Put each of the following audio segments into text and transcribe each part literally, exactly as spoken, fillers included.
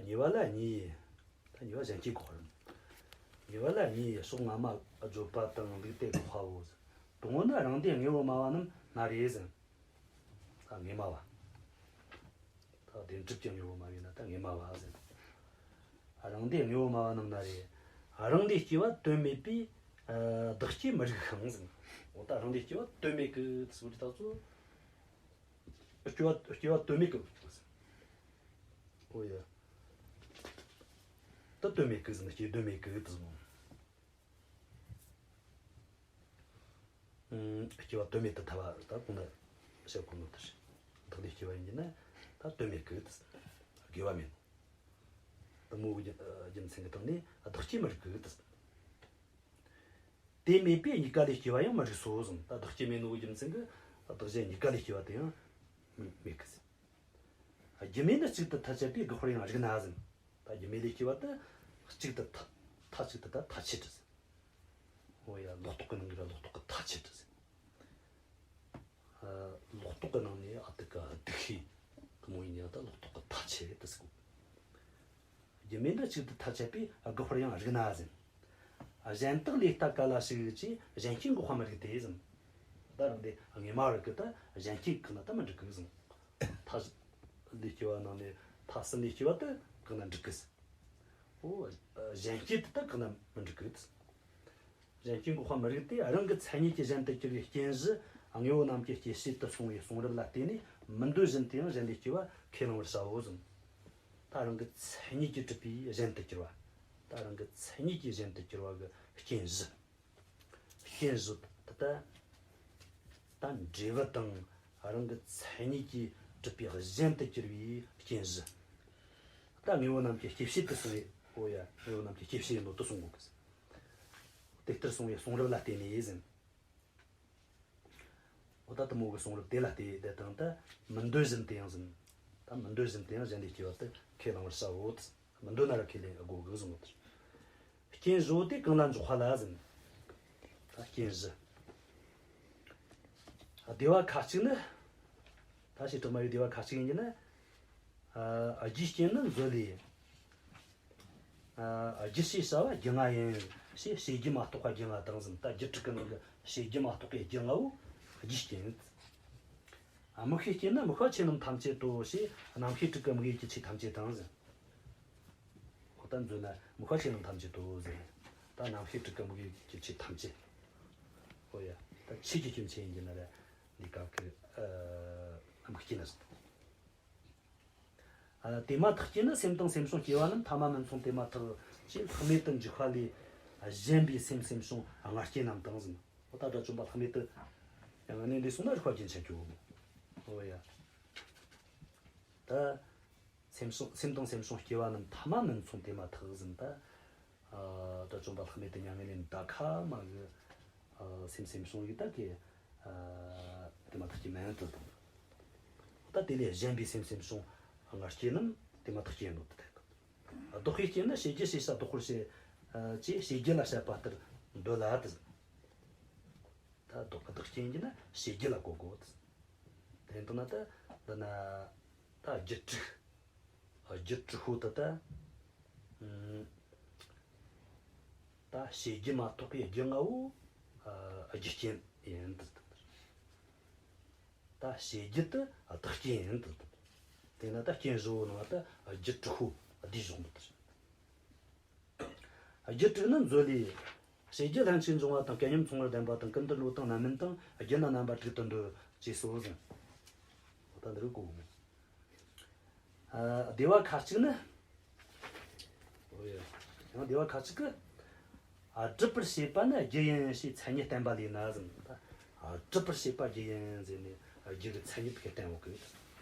གཉིས་པ་ལ་གཉིས། ད་གཉིས་པ་གཞན་སྐྱེ་འགོག་པ་རེད། གཉིས་པ་ལ་གཉིས། ཕྱོགས་སྔ་མ་བརྗོད་པ་དང་ལུགས་དེ་འགོག་པའོ། དང་པོ་ནི་རང་སྡེ་དངོས་པོ་སྨྲ་བ་རྣམས་ན་རེ་ཟེར། ད་དངོས་སྨྲ་བ། ད་བདེན་གྲུབ་ཀྱི་དངོས་པོ་སྨྲ་བས་ན་ད་དངོས་སྨྲ་བ་ཟེར། རང་སྡེ་དངོས་པོ་སྨྲ་བ་རྣམས་ན་རེ། རང་ལས་སྐྱེ་བ་དོན་མེད་པས། ཨ། བདག་སྐྱེ་མི་རིགས་ཤིང་ཟེར། འོ་ད་རང་ལས་སྐྱེ་བ་དོན་མེད་ཀི་ཟེར་བ་དེ་ད་ཚོ། སྐྱེ་བ་སྐྱེ་བ་དོན་མེད་ཀི་ཟེར། འོ་ཡ། ད་དོན་མེད་ཀི་ཟེར་ན་སྐྱེ་དོན་མེད་ཀི་དེ་ཟེར་ནོ། ཨུམ། སྐྱེ་བ་དོན་མེད་དུ་ཐལ་བ་ད་གོང་ན་བཤད་གོ་ནོ་དེ་རེད། བདག་ལས་སྐྱེ་བ་ཡིན་གྱི་ན་ད་དོན་མེད་ཀི་དེ་ཟེར། དགོས་པ་མེད་ནོ། དེ་མོ་གི་རྒྱུ་མཚན་གྱི་སྟེང་ནས་བདག་སྐྱེ་མི་རིགས་ཀི་དེ་ཟེར། དེ་མེད་པས་གཉིས་ཀ་ལས་སྐྱེ་བ་ཡང་མི་རིགས་སོ་ཟེར། ད་བདག་སྐྱེ་མེད་ནོ་གི་རྒྱུ་མཚན་གྱིས་བདག་གཞན་གཉིས་ཀ་ལས་སྐྱེ་བ་དེ་ཡང་མི་མེད་ཀི་ཟེར། རྒྱུ་མེད་ནི་གཅིག་ཏུ་ཐ་ཆད་པས་དགག་པར་ཡང་རིགས་ན་ཟེར། ད་རྒྱུ་མེད་ལས་སྐྱེ་བ་དེ་གཅིག་ཏུ་ཐ་མཐའ་གཅིག་ཏུ་ད་ཐ་ཆད་དེ་ཟེར། འོ་ཡ། ལོག་རྟོག་གི་ནང་གི་ར་ལོག་རྟོག་གི་མཐའ་ཆད་དེ་ཟེར། ཨ། ལོག་རྟོག་གི་ནང་ནས་ཨ་ཏི་ཀ་སྡུག་ཤོས་དེ་མོ་ཡིན་ཡང་ད་ལོག་རྟོག་གི་མཐའ་ཆད་དེ་ཟེར་གོ། རྒྱུ་མེད་ནི་གཅིག་ཏུ་ཐ་ཆད་པས་དགག་པར་ཡང་རིགས་ན་ཟེར། གཞན་དག་ལས་ལྟ་ག་ལ་ཞིག་ཅེས་གཞན་སྐྱེ་འགོག་པ་མི་རིགས་ཏེ་ཟེར། ད་རང་སྡེ་དངོས་སྨྲ་བ་རིགས་ཀྱིས་ད་གཞན་སྐྱེ་གི་ནང་ད་མི་འགྲིག་གི་ཟེར། མཐའ་ལས་སྐྱེ་བ་ནང་ནས་མཐའ་གསུམ་ལས་སྐྱེ་བ་དེ་གི་ནང་འགྲིག་གི་ཟེར། འོ། གཞན་སྐྱེ་དེ་ད་གི་ནང་མི་འགྲིག་གི་ཟེར། གཞན་སྐྱེ་འགོག་པ་མི་རིགས་ཏེ། རང་གི་མཚན་ཉིད་ཀྱིས་གཞན་དུ་གྱུར་པའི་རྐྱེན་བཞི་དངོས་པོ་རྣམས་ཀྱི་སྐྱེད་བྱེད་དུ་སོང་བའི་གསུང་རབ་ལ་བརྟེན་ནས་མི་འདོད་བཞིན་དུ་ཡང་གཞན་ལས་སྐྱེ་བ་ཁས་བླང་བར་བྱའོ་ཟེར། ད་རང་གི་མཚན་ཉིད་ཀྱིས་གྲུབ་པའི་གཞན་དུ་གྱུར་པ། ད་རང་གི་མཚན་ཉིད་ཀྱིས་གཞན་དུ་གྱུར་པ་གི་རྐྱེན་བཞི། རྐྱེན་བཞི་དེ་ད་ད་འབྲས་བུ་དང་རང་གི་མཚན་ཉིད་ཀྱིས་གྲུབ་པའི་གཞན་དུ་གྱུར་པའི་རྐྱེན་བཞི། ད་དངོས་པོ་རྣམས་ཀྱི་སྐྱེད་བྱེད་དུ་སོང་བའི། འོ་ཡ། དངོས་པོ་རྣམས་ཀྱི་སྐྱེད་བྱེད་ཡིན་ནོ་དེ་གསུང་གོ་གི་ཟེར། དེ་ལྟར་གསུངས་པའི་གསུང་རབ་ལ་བརྟེན་ནས་ཟེར། འོ་ད་དེ་མོ་གི་གསུང་རབ་དེ་ལ་བལྟས་དེ་དང་ད་མི་འདོད་བཞིན་དུ་ཡང་ཟེར། ད་མི་འདོད་བཞིན་དུ་ཡང་གཞན་ལས་སྐྱེ་བ་དེ་ཁས་བླང་བར་བྱའོ། མི་འདོད་ན་ར་ཁས་ལེན་དགོས་གི་གསུངས་པ་དེ། རྐྱེན་བཞི་བོ་དེ་གང་ལ་འཇོག་པ་ལ་ཟེར། ད་རྐྱེན་བཞི། ཨ། སྡེ་པ་ཁ་ཅིག་ནི། ད་བྱེ་བྲག་སྨྲ་བའི་སྡེ་པ་ཁ་ཅིག་ཡིན་གྱི་ན། ཨ། རྒྱུའི་རྐྱེན་ནི་མཛོད་ལས། ཨ། རྒྱུ་ཞེས་བྱ་བ་རྒྱུ་ལྔ་ཡིན། ཞེས་བྱེད་རྒྱུ་མ་གཏོགས་པ་རྒྱུ་ལྔ་དང་ཟེར། ད་རྒྱུ་དྲུག་གི་ནང་གི་བྱེད་རྒྱུ་མ་གཏོགས་པའི་རྒྱུ་ལྔ་བོ་རྒྱུའི་རྐྱེན། ཨ། དམིགས་པའི་རྐྱེན་ནི་དམིགས་པ་ཆོས་རྣམས་ཐམས་ཅད་དོ། ཞེས་རྣམ་ཤེས་དྲུག་གི་དམིགས་ཡུལ་གྱི་ཆོས་ཐམས་ཅད་དང་ཟེར། འོ་ད་མཛོད་ན་དམིགས་པ་ཆོས་རྣམས་ཐམས་ཅད་དོ་ཟེར། ད་རྣམ་ཤེས་དྲུག་གི་དམིགས་ཡུལ་གྱི་ཆོས་ཐམས་ཅད། འོ་ཡ། ད་ཆོས་ཀྱི་སྐྱེ་མཆེད་ཡིན་གྱི་ན་ར་འདི་སྐབས་ཀྱི། ཨ། དམིགས་རྐྱེན་ནི། ཨ། དེ་མ་ཐག་རྐྱེན་ནི་སེམས་དང་སེམས་བྱུང་སྐྱེ་བ་རྣམས་ཐ་མ་མིན་མཚུངས་དེ་མ་ཐག་ཅེས་ལྷག་མེད་དུ་འཇུག་པ་ལས་གཞན་པའི་སེམས་སེམས་བྱུང་ལྔ་སྐྱེ་རྣམས་དང་ཟེར། འོ་ད་དགྲ་བཅོམ་པ་ལྷག་མེད་དུ་ཡང་གནས་འདི་སོང་ན་རིགས་པ་རྒྱུན་ཆད་རྒྱུ། འོ་ཡ། ད་སེམས་བྱུང་སེམས་དང་སེམས་བྱུང་སྐྱེ་བ་རྣམས་ཐ་མ་མིན་མཚུངས་དེ་མ་ཐག་ཟེར། ད། ཨ། དགྲ་བཅོམ་པ་ལྷག་མེད་དུ་མྱ་ངན་ལས་འདའ་ཁ་མ་གི། ཨ། སེམས་སེམས་བྱུང་ཡི་ད་གི། ཨ། དེ་མ་ཐག་གི་མིན་དུ་དང་། ད་དེ་ལས་གཞན་པའི་སེམས་སེམས་བྱུང་ལྔ་སྐྱེ་རྣམས་དེ་མ་ཐག་གི་ཡིན་ནོ་དེ་ཐད་ཀི། ལྡོག་པའི་རྐྱེན་ནི་བྱེད་རྒྱུ་ཞེས་བྱ་ལྡོག་པར་བྱེད། ཨ། ཅེས་བྱེད་རྒྱུ་ལ་བཤད་པ་ལྟར་འདོད་ལ་དེ། ད་ལྡོག་པ་བདག་རྐྱེན་གྱིས་ནི་བྱེད་རྒྱུ་ལ་གོ་དགོས་དེ། དེ་ཡིན་དུས་ན་ད་འདི་ན་ད་རྒྱུ་དྲུག་རྒྱུ་དྲུག་པོ་དེ་ད། ཨུམ། ད་བྱེད་རྒྱུ་མ་གཏོགས་པའི་རྒྱུ་ལྔ་བོ། ཨ། རྒྱུ་རྐྱེན་ཡིན་དུ། ད་བྱེད་རྒྱུ་དེ་བདག་རྐྱེན་ཡིན་དུ། དེས་ན་ད་རྐྱེན་བཞི་བོ་ནང་ད་རྒྱུ་དྲུག་པོ་བསྡུས་བཞག་འདུག་ཟེར། རྒྱུ་དྲུག་ནི་མཛོད་ལས། བྱེད་རྒྱུ་ལྷན་ཅིག་འབྱུང་བ་དང་སྐལ་མཉམ་མཚུངས་པར་ལྡན་པ་དང་། ཀུན་ཏུ་བློ་དང་རྣམ་སྨིན་དང་། རྒྱུ་ནི་རྣམ་པ་དྲུག་ཏུ་འདོད། ཅེས་སོ་ཟེར། འོ་ད་འདི་རུ་གོ་གི་མོ། ཨ། སྡེ་པ་ཁ་ཅིག་ནི། འོ་ཡ། ཡང་སྡེ་པ་ཁ་ཅིག་གིས། ཨ། སྒྲུབ་པར་བྱེད་པ་ནི་རྒྱུ་ཡིན་ཞེས་མཚན་ཉིད་བསྟན་པ་ལས་ན་ཟེར། ད། ཨ། སྒྲུབ་པར་བྱེད་པ་རྒྱུ་ཡིན་ཟེར་ནས་རྒྱུ་གི་མཚན་ཉིད་དེ་ག་བསྟན་ཡོད་གི།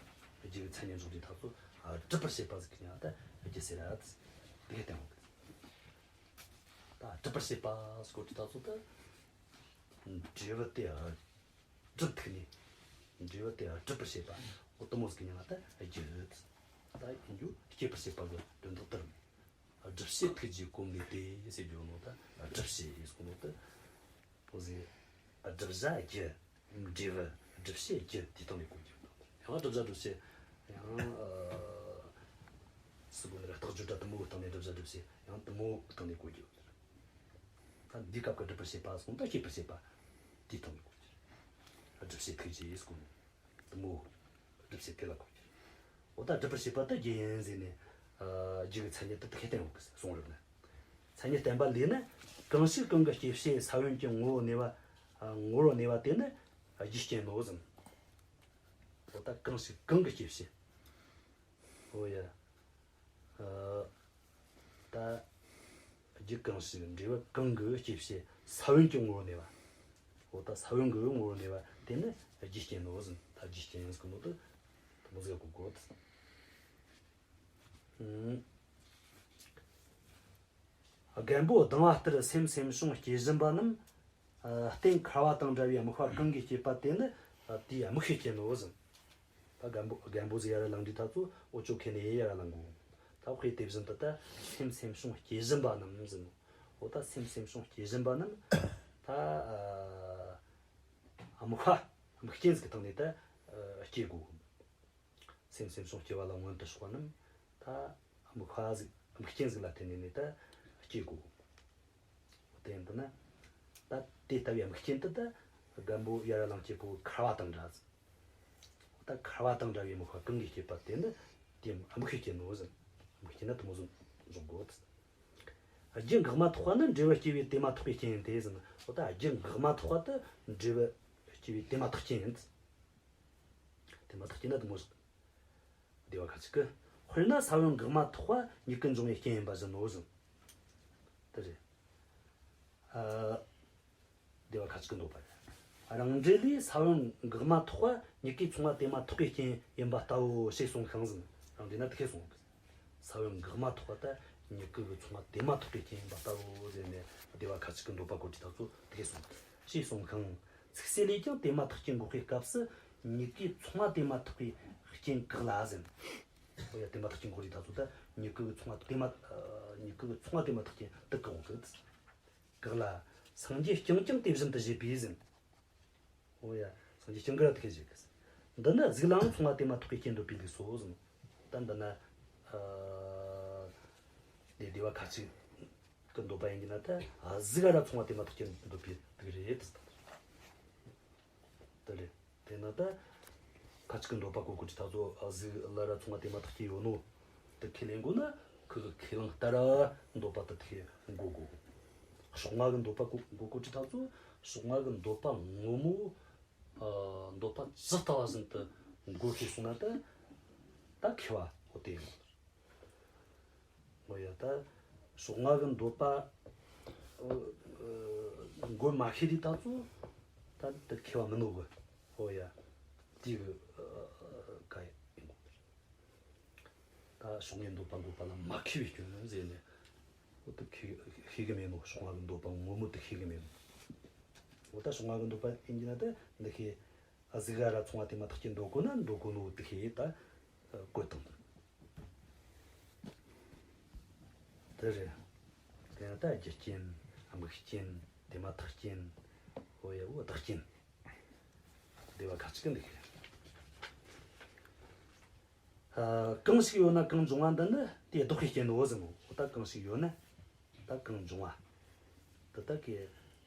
རྒྱུ་གི་མཚན་ཉིད་འཇོག་དུས་ཐག་ཚོ། ཨ། སྒྲུབ་པར་བྱེད་པ་ཟེར་གི་ཡང་ད་རྒྱུ་ཟེར་ར་དེ་ག་བསྟན་ཡོད་གི། ད་སྒྲུབ་པར་བྱེད་པ་ཟེར་གོ་དུས་ཐག་ཚོ་ད། འབྲས་བུ་དེ། ཨ། སྒྲུབ་ཐུབ་ནས། འབྲས་བུ་དེ་སྒྲུབ་པར་བྱེད་པ། འོ་དེ་མོ་ཟིག་གི་མིང་ལ་ད་རྒྱུ། ད་ཡིན་རྒྱུ་སྐྱེད་པར་བྱེད་པ་གི་དོན་དག་དེ་རེད། སྒྲུབ་བྱེད་ཐུགས་རྗེས་གོམས་ནས་ཏེ་ཟེར་རྒྱུ་ནོ་ད། སྒྲུབ་བྱེད་ཟེར་གོ་ནོ་ད། འོ་ཟེར། བསྒྲུབ་བྱ་རྒྱུ། འབྲས་བུ། སྒྲུབ་བྱེད་རྒྱུ། དེ་སྟེང་ནས་གོ་རྒྱུ། ཡང་བསྒྲུབ་བྱ་སྒྲུབ་བྱེད། ཡང་། ཨ། ཟེར་གོ་ནི་ར་རྟགས་ སྟེང་ནས་བསྒྲུབ་བྱ་སྒྲུབ་བྱེད་ཡང་དེ་མོ་སྟེང་ནས་གོ་རྒྱུ། ད་འདིའི་སྐབས་ཀྱི་སྒྲུབ་པར་བྱེད་པ་སོང་ད་སྐྱེད་པར་བྱེད་པ་དེའི་སྟེང་ནས་གོ་རྒྱུ། སྒྲུབ་བྱེད་ཐུགས་རྗེ་ཟེར་གོ་ནོ་དེ་མོ་སྒྲུབ་བྱེད་དེ་ལ་གོ་རྒྱུ། འོ་ད་སྒྲུབ་པར་བྱེད་པ་དེ་རྒྱུ་ཡིན་ཟེར་ནས། ཨ། རྒྱུ་གི་མཚན་ཉིད་དེ་དེ་ཁས་བསྟན་ཡོད་གི་གསུང་རབ་ན། མཚན་ཉིད་བསྟན་པ་ལས་ནི། གང་ཞིག་གང་གི་སྐྱེད་བྱེད་ས་བོན་གྱི་ངོ་བོ་གནས་པ། ཨ། ངོ་བོར་གནས་པ་དེ་ནི་རྒྱུའི་རྐྱེན་ནོ་ཟེར། འོ་ད་གང་ཞིག་གང་གི་སྐྱེད་བྱེད། འོ་ཡ། ཨ། ད་རྒྱུ་གང་ཞིག་འབྲས་བུ་གང་གི་སྐྱེད་བྱེད་ས་བོན་གྱི་ངོ་བོར་གནས་པ། འོ་ད་ས་བོན་གྱི་ངོ་བོར་གནས་པ་དེ་ནི་རྒྱུའི་རྐྱེན་ནོ་ཟེར། ད་རྒྱུའི་རྐྱེན་ཡིན་ཟེར་གོ་ནོ་དེ་དེ་མོ་ཟིག་གོ་དགོས། ཨང་། རྒན་པོས་ལྡང་བ་ལྟར་སེམས་སེམས་བྱུང་སྐྱེ་བཞིན་པ་རྣམས། ཨ། རྟེན་འཁར་བ་དང་འདྲ་བའི་དམིགས་པ་གང་གིས་བསྐྱེད་པ་དེ་ནི། ཨ། དེའི་དམིགས་པའི་རྐྱེན་ནོ་ཟེར། ད་རྒན་པོ་རྒན་པོ་ཟིག་ཡར་ར་ལངས་དུས་ད་ཚོ་འོ་ཅོ་ཁེ་ནས་ཡར་ར་ལངས་གོ། ད་དཔེ་དེ་བཞིན་དུ་ད་སེམས་སེམས་བྱུང་སྐྱེ་བཞིན་པ་རྣམས་ཟེར་ནོ། འོ་ད་སེམས་སེམས་བྱུང་སྐྱེ་བཞིན་པ་རྣམས་ད། ཨ། དམིགས་པ་དམིགས་རྐྱེན་ཟིག་གི་སྟེང་ནས་ད། ཨ། སྐྱེ་དགོས། སེམས་སེམས་བྱུང་སྐྱེ་བ་ལ་མངོན་དུ་ཕྱོགས་པ་རྣམས་ད་དམིགས་པ་ཟིག་དམིགས་རྐྱེན་ཟིག་ལ་བརྟེན་ནས་ནི་ད་སྐྱེ་དགོས། དེ་ཡིན་ན་ད་དེ་ལྟ་བུའི་དམིགས་རྐྱེན་དེ་ད་རྒན་པོ་ཡར་ར་ལངས་སྐྱེས་པོ་འཁར་བ་དང་འདྲ་ཟིག་ད་འཁར་བ་དང་འདྲ་བའི་དམིགས་པ་གང་གིས་བསྐྱེད་པ་དེ་ནི་དེ་དམིགས་པའི་རྐྱེན་ནོ་ཟེར། དམིགས་རྐྱེན་ན་དེ་མོ་ཟིག་འཇོག་དགོས། རྒྱུ་འགགས་མ་ཐག་པ་ནི་འབྲས་བུ་སྐྱེ་བའི་དེ་མ་ཐག་པའི་རྐྱེན་ཡིན་ཏེ་ཟེར་ན། འོ་ད་རྒྱུ་འགགས་མ་ཐག་པ་དེ་འབྲས་བུ་སྐྱེ་བའི་དེ་མ་ཐག་རྐྱེན་ཡིན། དེ་མ་ཐག་རྐྱེན་ན་དེ་མོ་ཟིག་སྡེ་པ་ཁ་ཅིག་གིས། དཔེར་ན་ས་བོན་འགགས་མ་ཐག་པ་མྱུ་གུ་འབྱུང་བའི་རྐྱེན་ཡིན་པ་བཞིན་ནོ་ཟེར། དེ་རེད། ཨ། སྡེ་པ་ཁ་ཅིག་གི་འདོད་པ་རེད། རང་འགྲེལ་ལས་ས་བོན་འགགས་མ་ཐག་པ་མྱུ་གུའི་མཚུངས་པ་དེ་མ་ཐག་པའི་རྐྱེན་ཡིན་པ་ལྟ་བུའོ་ཞེས་གསུངས་ཤིང་ཟེར། རང་འགྲེལ་ན་དེ་སྐད་གསུངས། ས་བོན་འགགས་མ་ཐག་པ་ད་མྱུ་གུ་གི་མཚུངས་པ་དེ་མ་ཐག་པའི་རྐྱེན་ཡིན་པ་ལྟ་བུའོ་ཟེར་ནས་སྡེ་པ་ཁ་ཅིག་གི་འདོད་པ་གོ་དུས་ད་ཚོ་དེ་སྐད་གསུངས། ཞེས་གསུངས་ཤིང་། ཚིག་གསལ་ལས་ཀྱང་དེ་མ་ཐག་རྐྱེན་འགོག་པའི་སྐབས་སུ་མྱུ་གུའི་མཚུངས་པ་དེ་མ་ཐག་པའི་རྐྱེན་བཀག་ལ་ཟེར། འོ་ཡ། དེ་མ་ཐག་རྐྱེན་འགོག་དུས་ད་ཚོ་ད་མྱུ་གུ་གི་མཚུངས་པ་དེ་མ། མྱུ་གུ་གི་མཚུངས་པ་དེ་མ་ཐག་རྐྱེན་དེ་བཀག་འོང་གི། བཀག་ལ། སངས་རྒྱས་བསྐྱངས་ཀྱང་དེ་བཞིན་དུ་བཞེད་པས་ཟེར། འོ་ཡ། སངས་རྒྱས་བསྐྱངས་ཀྱིས་ར་དེ་སྐད་བཞེད་གི། འདི་ནི་གཟུགས་ལའང་མཚུངས་པ་དེ་མ་ཐག་པའི་རྐྱེན་འདོད་པའི་ལུགས་སོ་ཟེར། ད་འདི་ན། ཨ། དེ་སྡེ་པ་ཁ་ཅིག་གི་འདོད་པ་ཡིན་གྱི་ན་ད་གཟུགས་ལ་ར་མཚུངས་པ་དེ་མ་ཐག་རྐྱེན་འདོད་པའི་ལུགས་རེད། དེ་རེད། དེ་ན་ད་ཁ་ཅིག་གི་འདོད་པ་གོ་གོ་དུས་ད་ཚོ་གཟུགས་ལ་ར་མཚུངས་པ་དེ་མ་ཐག་རྐྱེན་ཡོད་ནོ་དེ་ཁས་ལེན་དགོས་ན། ཁོ་གི་ཁས་བླངས་ལྟར་འདོད་པ་དེ་དེ་གོ་དགོས། ཕྱོགས་སྔ་གི་འདོད་པ་གོ་གོ་དུས་ད་ཚོ་ཕྱོགས་སྔ་གི་འདོད་པ་ངོ་མ། ཨ། འདོད་པ་ཇི་ལྟ་བ་བཞིན་དུ་འགོད་ཤེས་སོང་ན་ད། ད་མཁས་པ་འོ་དེ་ཡིན། འོ་ཡ། ད་ཕྱོགས་སྔ་གི་འདོད་པ། ཨ། འགོད་མ་ཤེས་དུས་ད་ཚོ་ད་དེ་མཁས་པ་མིན་ནོ་གི། འོ་ཡ། དེ་གི། ཨ། ཀ་ཡིན་གོ། ད་ཕྱོགས་སྔའི་འདོད་པ་འགོད་པ་ལ་མ་མཁས་པའི་སྐྱོན་ཟེར་ནས། འོ་དེ་ཤེས་ཤེས་གི་མེད་ནོ། ཕྱོགས་སྔ་གི་འདོད་པ་ངོ་མ་དེ་ཤེས་གི་མེད་ནོ། འོ་ད་ཕྱོགས་སྔ་གི་འདོད་པ་ཡིན་གྱི་ན་ད་འདི་ཤེས། གཟུགས་ལ་ར་མཚུངས་པ་དེ་མ་ཐག་རྐྱེན་འདོད་གོ་ན་འདོད་གོ་ནོ་དེ་ཤེས་ད་བཀོད་བཏང་། དེ་རེད། དེ་ན་ད་རྒྱུ་རྐྱེན། དམིགས་རྐྱེན། དེ་མ་ཐག་རྐྱེན། འོ་ཡ། འོ་བདག་རྐྱེན། སྡེ་པ་ཁ་ཅིག་གིས་འདི་ཤེས། ཨ། གང་ཞིག་ཡོད་ན་གང་འབྱུང་བ་འདི་ནི་དེ་ལྡོག་པའི་རྐྱེན་ནོ་ཟེར་ནོ། འོ་ད་གང་ཞིག་ཡོད་ན་ད་གང་འབྱུང་བ། དེ་ད་གི་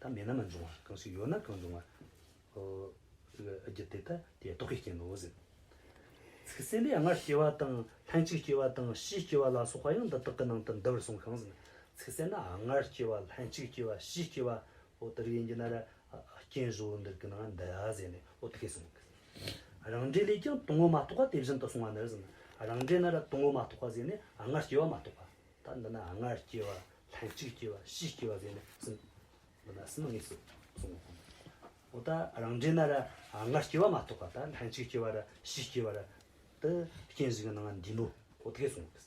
ད་མེད་ན་མི་འབྱུང་བ། གང་ཞིག་ཡོད་ན་གང་འབྱུང་བ། ཨོ། རྒྱུ་དེ་ད་དེ་ལྡོག་པའི་རྐྱེན་ནོ་ཟེར། ཚིག་གསལ་ལས་སྔར་སྐྱེ་བ་དང་ལྷན་ཅིག་སྐྱེ་བ་དང་ཕྱིས་སྐྱེ་བ་ལ་སོགས་པ་ཡང་འདི་དག་གི་ནང་དུ་འདུ་བར་གསུངས་ཤིང་ཟེར། ཚིག་གསལ་ན་སྔར་སྐྱེ་བ། ལྷན་ཅིག་སྐྱེ་བ། ཕྱིས་སྐྱེ་བ། འོ་དེ་རིགས་ཡིན་གྱི་ན་ར་རྐྱེན་བཞི་བོ་འདི་གི་ནང་འདུ་ཟེར་ནས་འོ་དེ་སྐད་གསུངས་གི། རང་འགྲེལ་ལས་ཀྱང་དང་པོ་མ་གཏོགས་པ་དེ་བཞིན་དུ་གསུངས་པ་ནི་ཟེར་ན། རང་འགྲེལ་ན་ར་དང་པོ་མ་གཏོགས་པ་ཟེར་ནས་སྔར་སྐྱེ་བ་མ་གཏོགས་པ། ད་འདི་ན་སྔར་སྐྱེ་བ། ལྷན་ཅིག་སྐྱེ་བ། ཕྱིས་སྐྱེ་བ་ཟེར་ནས་གསུམ། འདི་ན་གསུམ་དངོས་སུ་གསུངས། འོ་ད་རང་འགྲེལ་ན་ར་སྔར་སྐྱེ་བ་མ་གཏོགས་པ། ད་ལྷན་ཅིག་སྐྱེ་བ་ར་ཕྱིས་སྐྱེ་བ་ར་དེ་རྐྱེན་བཞི་གི་ནང་ང་འདུས་ནོ། འོ་དེ་གསུངས།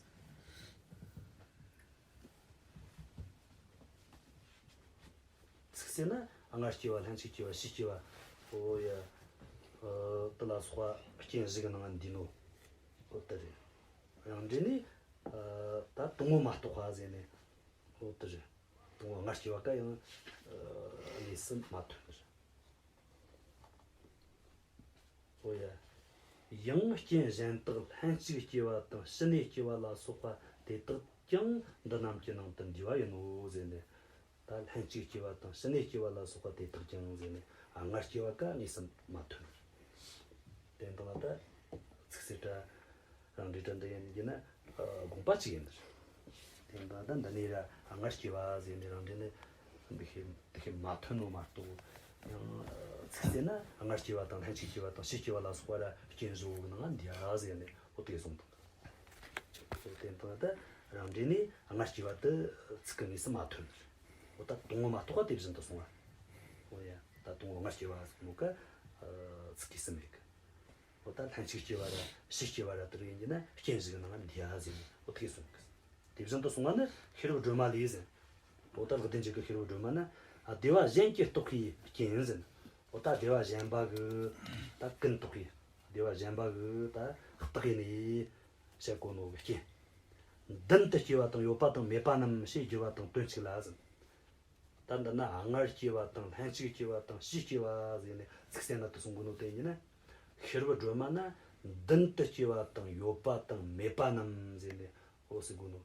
ཚིག་གསལ་ན་སྔར་སྐྱེ་བ། ལྷན་ཅིག་སྐྱེ་བ། ཕྱིས་སྐྱེ་བ། འོ་ཡ། ཨ། དེ་ལ་སོགས་པ་རྐྱེན་བཞི་གི་ནང་ང་འདུས་ནོ། འོ་དེ་རེད། རང་འགྲེལ་ནས། ཨ། ད་དང་པོ་མ་གཏོགས་པ་ཟེར་ནས། འོ་དེ་རེད། དང་པོ་སྔར་སྐྱེ་བ་ཀ་ཡང་། ཨ། གནས་སུ་མ་ཐོན་ནི་རེད། འོ་ཡ། ཡང་རྐྱེན་གཞན་དག་ལྷན་ཅིག་སྐྱེ་བ་དང་ཕྱི་ནས་སྐྱེ་བ་ལ་སོགས་པ་ དེ་དག་ཀྱང་འདི་རྣམས་ཀྱི་ནང་དུ་འདུས་པ་ཡིན་ནོ་ཟེར་ནས། ད་ལྷན་ཅིག་སྐྱེས་པ་དང་ཕྱི་ནས་སྐྱེས་པ་ལ་སོགས་པ་དེ་དག་ཀྱང་ཟེར་ནས། ཨ། སྔར་སྐྱེས་པ་ཀ་དངོས་སུ་མ་ཐོན། དེ་འདི་ལ་ད་ཚིག་གསལ་ར་རང་འགྲེལ་ར་འདི་ཡིན་གྱི་ན། ཨ། དགོངས་པ་གཅིག་ཡིན་འདིར། དེ་འདི་ད་འདི་ནས་ར་སྔར་སྐྱེས་པ་ཟེར་ནས་རང་འགྲེལ་ནི་འདི་ཤེས་འདི་ཤེས་མ་ཐོན་ནོ་མ་གཏོགས། ཡང་ཚིག་གསལ་ན་སྔར་སྐྱེས་པ་དང་ལྷན་ཅིག་སྐྱེས་པ་དང་ཕྱིས་སྐྱེས་པ་ལ་སོགས་པ་ར་རྐྱེན་བཞི་བོ་གི་ནང་ང་འདུས་ཟེར་ནས་འོ་དེ་གསུངས་དང་། དེ་འདི་ད་རང་འགྲེལ་ནས་སྔར་སྐྱེས་པ་དེ་ཚིག་གི་དངོས་སུ་མ་ཐོན། འོ་ད་དང་པོ་མ་གཏོགས་པ་དེ་བཞིན་དུ་གསུངས་པ། འོ་ཡ། ད་དང་པོ་སྔར་སྐྱེས་པ་ཟེར་ནོ་ཀ་ཚིག་གི་སུ་མེད་གི། འོ་ད་ལྷན་ཅིག་སྐྱེས་པ་ར་ཕྱིས་སྐྱེས་པ་ར་དེ་རིགས་ཡིན་གྱི་ན་རྐྱེན་བཞི་གི་ནང་ང་འདུས་ཟེར་ནས་འོ་དེ་གསུངས་གི། དེ་བཞིན་དུ་གསུངས་པ་ནི་ཤེས་རབ་སྒྲོན་མ་ལས་ཟེར། འོ་ད་ལེགས་ལྡན་འབྱེད་ཀྱི་ཤེས་རབ་སྒྲོན་མ་ན། ཨ། སྡེ་པ་གཞན་གྱིས་བརྟགས་པའི་རྐྱེན་ཟེར། འོ་ད་སྡེ་པ་གཞན་པ་གིས་ད་ཀུན་བརྟགས་པའི། སྡེ་པ་གཞན་པ་གིས་ད་བརྟགས་ནས་བཤད་གོ་ནོ་གི་རྐྱེན། མདུན་དུ་སྐྱེས་པ་དང་ཡོད་པ་དང་མེད་པ་རྣམས་ཞེས་བསྒྱུར་བ་དང་དོན་གཅིག་ལ་ཟེར། ད་འདི་ན་སྔར་སྐྱེས་པ་དང་ལྷན་ཅིག་སྐྱེས་པ་དང་ཕྱིས་སྐྱེས་པ་ཟེར་ནས་ཚིག་གསལ་ན་དེ་གསུང་གོ་ནོ་དེ་ཡིན་ན། ཤེས་རབ་སྒྲོན་མ་ན་མདུན་དུ་སྐྱེས་པ་དང་ཡོད་པ་དང་མེད་པ་རྣམས་ཟེར་ནས་འོ་ཟེར་གོ་ནོ།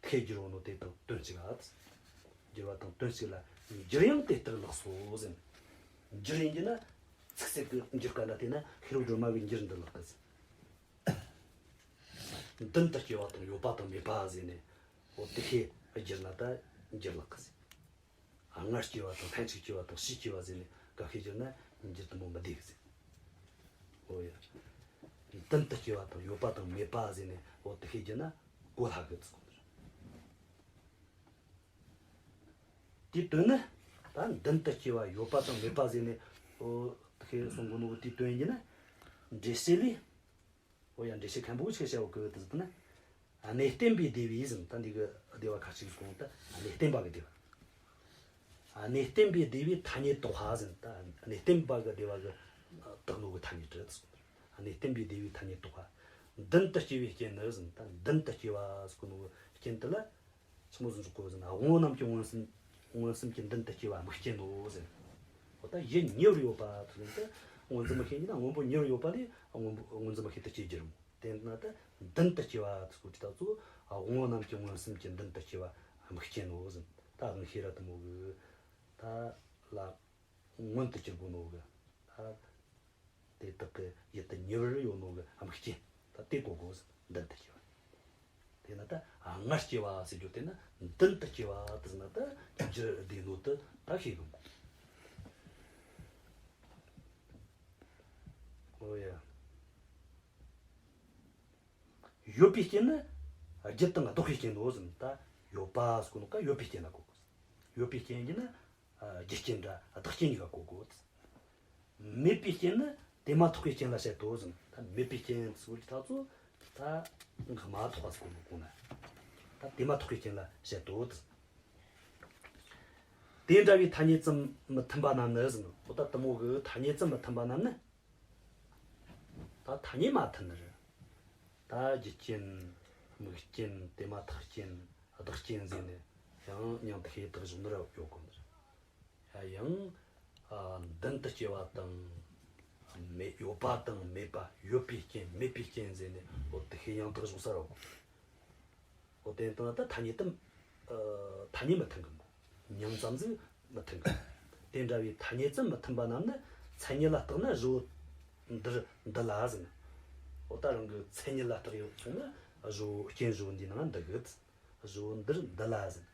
དེ་བསྒྱུར་གོ་ནོ་དེ་དང་དོན་གཅིག་ཨ། བསྒྱུར་བ་དང་དོན་གཅིག་ལ། འགྱུར་ཡང་དེ་ལྟར་ལགས་སོ་ཟེར། འགྱུར་ཡིན་གྱི་ན་ཚིག་གསལ་གི་འགྱུར་ཀ་ལ་བལྟས་ན་ཤེས་རབ་སྒྲོན་མ་གི་འགྱུར་འདི་ལགས་གི་ཟེར། མདུན་དུ་སྐྱེས་པ་དང་ཡོད་པ་དང་མེད་པ་ཟེར་ནས་འོ་དེ་ཤེས་བསྒྱུར་ན་ད་འགྱུར་ལགས་གི་ཟེར། ཨ། སྔར་སྐྱེས་པ་དང་ལྷན་ཅིག་སྐྱེས་པ་དང་ཕྱིས་སྐྱེས་པ་ཟེར་ནས་ག་ཤེས་བསྒྱུར་ན་འགྱུར་དེ་མོ་མི་བདེ་གི་ཟེར། འོ་ཡ། མདུན་དུ་སྐྱེས་པ་དང་ཡོད་པ་དང་མེད་པ་ཟེར་ནས་འོ་དེ་ཤེས་བསྒྱུར་ན་གོ་སླ་གི་ཟེར་གོ་ནི་རེད། དེའི་དོན་ནི་ད་མདུན་དུ་སྐྱེས་པ་ཡོད་པ་དང་མེད་པ་ཟེར་ནས་འོ་དེ་ཤེས་གསུང་གོ་ནོ་དེའི་དོན་ཡིན་ན། འགྲེལ་བཤད་ལས། འོ་ཡ། འགྲེལ་བཤད་མཁན་པོ་ཆི་བྱའོ་གི་དེ་ཟེར་ན། གནས་བརྟན་པའི་སྡེ་པའི་ཟེར། ད་འདི་གི་སྡེ་པ་ཁ་ཅིག་གསུངས་ད་གནས་བརྟན་པ་གི་སྡེ་པ། གནས་བརྟན་པའི་སྡེ་པའི་ཐ་སྙད་བཏགས་པ་ཟེར། ད་གནས་བརྟན་པ་གི་སྡེ་པ་གི་བཏགས་ནོ་གི་ཐ་སྙད་བྲིས་སོང་། གནས་བརྟན་པའི་སྡེ་པའི་ཐ་སྙད་བཏགས་པ། མདུན་དུ་སྐྱེས་པའི་རྐྱེན་ནི་ཟེར། ད་མདུན་དུ་སྐྱེས་པ་ཟེར་གོ་ནོ་གི་རྐྱེན་དེ་ལ། ཆི་མོ་ཟིག་འཇོག་གོ་ཟེར་ན། དབང་པོ་རྣམས་ཀྱི་མངོན་སུམ། མངོན་སུམ་གྱི་མདུན་དུ་སྐྱེས་པ་དམིགས་རྐྱེན་ནོ་ཟེར། འོ་ད་ཡུལ་ཉེ་བར་ཡོད་པ་དེ་ཟེར་ན། ད་སྔོན་འཛིན་མིག་ཤེས་ཡིན་ན་སྔོན་པོ་ཉེ་བར་ཡོད་པ་ལས་སྔོན་པོ་སྔོན་འཛིན་མིག་ཤེས་དེ་སྐྱེ་རྒྱུ་རེད་མོ། དེ་ན་ད་མདུན་དུ་སྐྱེས་པ་དེ་ཟེར་གོ་དུས་ད་ཚོ། དབང་པོ་རྣམས་ཀྱི་མངོན་སུམ་གྱི་མདུན་དུ་སྐྱེས་པ་དམིགས་རྐྱེན་ནོ་ཟེར། ད་དབང་ཤེས་ར་དེ་མོ་གི་ད་ལ་མངོན་དུ་གྱུར་གོ་ནོ་གི་ད། དེ་དག་གི་ཡུལ་དུ་ཉེ་བར་ཡོད་ནོ་གི་དམིགས་རྐྱེན་ད་དེ་གོ་དགོས་ཟེར། མདུན་དུ་སྐྱེས་པ། དེ་ན་ད་སྔར་སྐྱེས་པ་ཟེར་རྒྱུ་དེ་ན་མདུན་དུ་སྐྱེས་པ་དེ་ཟེར་ན་ད་འགྱུར་བདེ་ནོ་དེ་ད་ཤེས་དགོས། འོ་ཡ། ཡོད་པའི་རྐྱེན་ནི་རྒྱུ་དང་བདག་པོའི་རྐྱེན་ནོ་ཟེར། ད་ཡོད་པ་ཟེར་གོ་ནོ་ཀ་ཡོད་པའི་རྐྱེན་ལ་གོ་དགོས། ཡོད་པའི་རྐྱེན་གྱིས་ན། ཨ། རྒྱུ་རྐྱེན་ར་བདག་རྐྱེན་གཉིས་ཀ་གོ་དགོས། མེད་པའི་རྐྱེན་ནི་དེ་མ་ཐག་པའི་རྐྱེན་ལ་བཤད་དོ་ཟེར། ད་མེད་པའི་རྐྱེན་ཟེར་གྱི་ད་ཚོ། ད་འགག་མ་ཐག་པ་ཟེར་གོ་ནོ་གོང་ན། ད་དེ་མ་ཐག་པའི་རྐྱེན་ལ་བཤད་དོ། དེ་འདྲ་བའི་ཐ་སྙད་ཙམ་མི་མཐུན་པ་རྣམས་ནི་ཟེར། འོ་ད་དེ་མོ་གི་ཐ་སྙད་ཙམ་མི་མཐུན་པ་རྣམས་ནི། ད་ཐ་སྙད་མ་མཐུན་ནི་རེད། ད་རྒྱུ་རྐྱེན་དམིགས་རྐྱེན་དེ་མ་ཐག་རྐྱེན་བདག་རྐྱེན་ཟེར་ནས་ཡང་མྱིང་དེ་ཤེས་བཏགས་བཞག་ནི་ར་ཡོད་གོ་ནི་རེད། ཡང་། ཨ། མདུན་དུ་སྐྱེས་པ་དང་། མེད། ཡོད་པ་དང་མེད་པ། ཡོད་པའི་རྐྱེན། མེད་པའི་རྐྱེན་ཟེར་ནས་འོ་དེ་ཤེས་མྱིང་བཏགས་བཞག་ས་ར་ཡོད་གོ། འོ་དེ་དང་ད་ཐ་སྙད་དམ། ཨ། ཐ་སྙད་མི་མཐུན་གི་མོ། མྱིང་ཙམ་ཟིག་མི་མཐུན་གི། དེ་འདྲ་བའི་ཐ་སྙད་ཙམ་མི་མཐུན་པ་རྣམས་ནི་མཚན་ཉིད་ལ་བརྟགས་ན་བཞི་བོ་འདིར་འདུ་ལ་ཟེར། འོ་ད་རང་གི་མཚན་ཉིད་ལ་བརྟགས་ཡོད་སོང་ན་བཞི་བོ་རྐྱེན་བཞི་བོ་འདིའི་ནང་འདུ་གི། བཞི་བོ་འདིར་འདུ་ལ་ཟེར།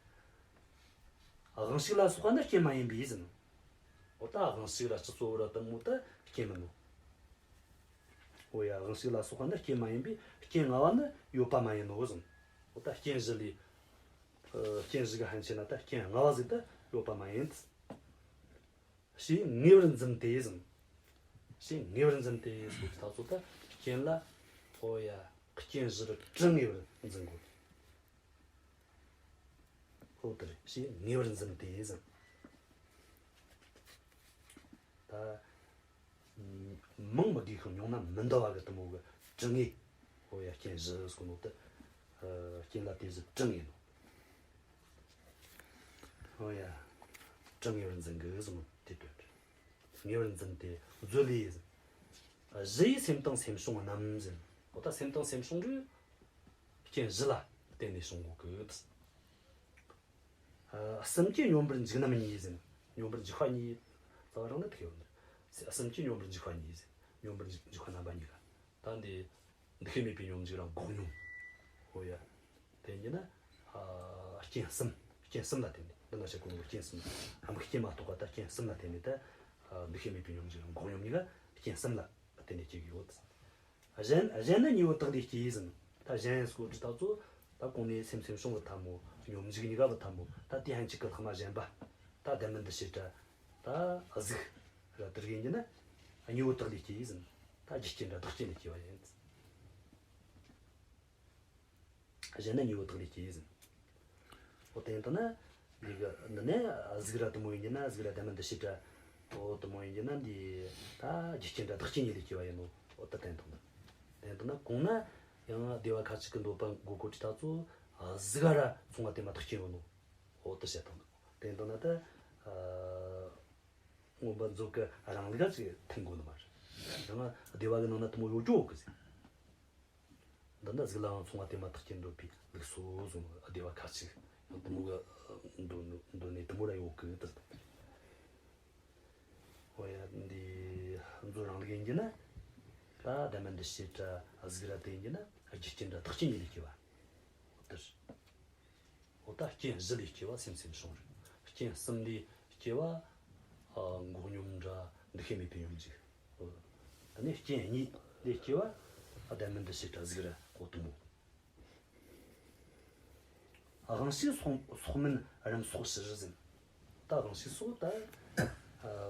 དབང་ཕྱུག་ལ་སོགས་པ་ནི་རྐྱེན་མ་ཡིན་པས་ཟེར། འོ་ད་དབང་ཕྱུག་ར་སྤྱི་གཙོ་བོ་ར་དེ་མོ་ད་རྐྱེན་མིན་ནོ། འོ་ཡ། དབང་ཕྱུག་ལ་སོགས་པ་ནི་རྐྱེན་མ་ཡིན་པས་རྐྱེན་ལྔ་བ་ནི་ཡོད་པ་མ་ཡིན་ནོ་ཟེར། འོ་ད་རྐྱེན་བཞི་ལས། ཨ། རྐྱེན་བཞི་གི་ཕན་ཆད་ན་ད་རྐྱེན་ལྔ་བ་ཟིག་ད་ཡོད་པ་མ་ཡིན། ཞེས་ངེས་པར་འཛིན་ཏེ་ཟེར། ཞེས་ངེས་པར་འཛིན་ཏེ་ཟེར་གོ་དུས་ད་ཚོ་ད་རྐྱེན་ལ། འོ་ཡ། རྐྱེན་བཞི་རུ་དྲི་ངེས་པར་འཛིན་དགོས། འོ་དེ་རེད། ཞེས་ངེས་པར་འཛིན་ཏེ་ཟེར། ད་མང་མི་དགོས་ཤིང་ཉུང་ན་མི་འདོད་པ་གི་དེ་མོ་གི་དྲི་ངེས། འོ་ཡ། རྐྱེན་བཞི་ཟེར་གོ་ནོ་དེ། ཨ། རྐྱེན་ལ་དེ་བཞི་དྲི་ངེས་ནོ། འོ་ཡ། དྲི་ངེས་པར་འཛིན་གི་ཟེར་ནོ་དེ་དོན་རེད། ངེས་པར་འཛིན་ཏེ་མཛོད་ལས་ཟེར། བཞི་ཡིས་སེམས་དང་སེམས་བྱུང་རྣམས་ཟེར། འོ་ད་སེམས་དང་སེམས་བྱུང་རེད། རྐྱེན་བཞི་ལ། བརྟེན་ནས་བྱུང་གོ་གི། ཨ། གསུམ་གྱིས་སྙོམས་པར་འཇུག་རྣམ་གཉིས་ཟེར། སྙོམས་པར་འཇུག་པ་གཉིས། རྩ་བ་རང་ལ་ཐུག་ཡོད་ནི། གསུམ་གྱིས་སྙོམས་པར་འཇུག་པ་གཉིས་ཟེར། སྙོམས་པར་འཇུག་འཇུག་པ་རྣམ་པ་གཉིས་ཀ། ད་འདི་འདུ་ཤེས་མེད་པའི་སྙོམས་འཇུག་ར་འགོག་སྙོམས། འོ་ཡ། དེ་ཡིན་ན། ཨ། རྐྱེན་གསུམ། རྐྱེན་གསུམ་ལ་བརྟེན་ནས། འདི་ན་བཤད་གོ་ནོ་རྐྱེན་གསུམ། ཨ། མིག་རྐྱེན་མ་གཏོགས་པ་ད་རྐྱེན་གསུམ་ལ་བརྟེན་ནས། ད། ཨ། འདུ་ཤེས་མེད་པའི་སྙོམས་འཇུག་ར་འགོག་སྙོམས་གཉིས་ཀ་རྐྱེན་གསུམ་ལ་བརྟེན་ནས་སྐྱེ་གི་ཡོད། གཞན། གཞན་ནི་གཉིས་པོ་དག་ལས་སྐྱེ་ཟེར། ད་གཞན་སྐོར་གྱི་ད་ཚོ། ད་གོང་ནས་སེམས་སེམས་བྱུང་བུ་ཐལ་མོ། སྙོམས་འཇུག་གཉིས་ཀ་བུ་ཐལ་མོ། ད་དེ་ཧན་གཅིག་གི་ལྷག་མ་གཞན་པ། ད་ལྡན་མིན་འདུ་བྱེད་ར། ད་གཟུགས་ར་དེ་རིགས་ཡིན་གྱི་ན། གཉིས་པོ་དག་ལས་སྐྱེ་ཟེར། ད་རྒྱུ་རྐྱེན་ར་བདག་རྐྱེན་ལས་སྐྱེ་བ་ཡིན། གཞན་ནི་གཉིས་པོ་དག་ལས་སྐྱེ་ཟེར། འོ་དེ་ཡིན་དུས་ན། འདི་གི་འདི་ནས་གཟུགས་ར་དེ་མོ་ཡིན་གྱི་ན། གཟུགས་ར་ལྡན་མིན་འདུ་བྱེད་ར། འོ་དེ་མོ་ཡིན་གྱི་ན། འདི་ད་རྒྱུ་རྐྱེན་ར་བདག་རྐྱེན་གཉིས་ལས་སྐྱེ་བ་ཡིན་ནོ། འོ་ད་བསྟན་བཏང་ནི། དེ་ཡིན་དུས་ན་གོང་ན་ཡང་སྡེ་པ་ཁ་ཅིག་གི་འདོད་པ་འགོད་གོ་དུས་ད་ཚོ། གཟུགས་ར་མཚུངས་པ་དེ་མ་བདག་རྐྱེན་ཡོད་ནོ། འོ་དེ་བཤད་བཏང་ནི། དེ་ཡིན་དུས་ན་ད། ཨ། མངོན་པ་མཛོད་ཀྱི་རང་ལུགས་ཀ་ཅིག་མཐུན་དགོས་ནི་མ་རེད། ཡང་སྡེ་པ་གི་ནང་ན་དེ་མོ་ཡོད་རྒྱུ་ཡོད་གི་ཟེར། འདི་ནི་གཟུགས་ལའང་མཚུངས་པ་དེ་མ་ཐག་གཅིག་འདོད་པའི་ལུགས་སོ་གསུངས། སྡེ་པ་ཁ་ཅིག་ཡང་དེ་མོ་གི་འདོད་ནི། འདོད་ནི་དེ་མོ་ར་ཡོད་གི་ད། འོ་ཡ། འདི་མཛོད་རང་ལུགས་ཡིན་གྱི་ན། ད་ལྡན་མིན་འདུ་བྱེད་ར་གཟུགས་ར་དེ་ཡིན་གྱི་ན། རྒྱུ་རྐྱེན་ར་བདག་རྐྱེན་གཉིས་ལས་སྐྱེ་བ། འོ་དེ་རེད། འོ་ད་རྐྱེན་བཞི་ལས་སྐྱེ་བ་སེམས་སེམས་བྱུང་རེད། རྐྱེན་གསུམ་ལས་སྐྱེ་བ། ཨ། འགོག་སྙོམས་ར་འདུ་ཤེས་མེད་པའི་སྙོམས་འཇུག། འོ། དེ་ནས་རྐྱེན་གཉིས་ལས་སྐྱེ་བ། ཨ། ལྡན་མིན་འདུ་བྱེད་ར་གཟུགས་ར། འོ་དེ་མོ། དབང་ཕྱུག་སོགས་སོགས་མིན་རིམ་སོགས་ཕྱིར་ཟེར། ད་དབང་ཕྱུག་སོགས་ད། ཨ།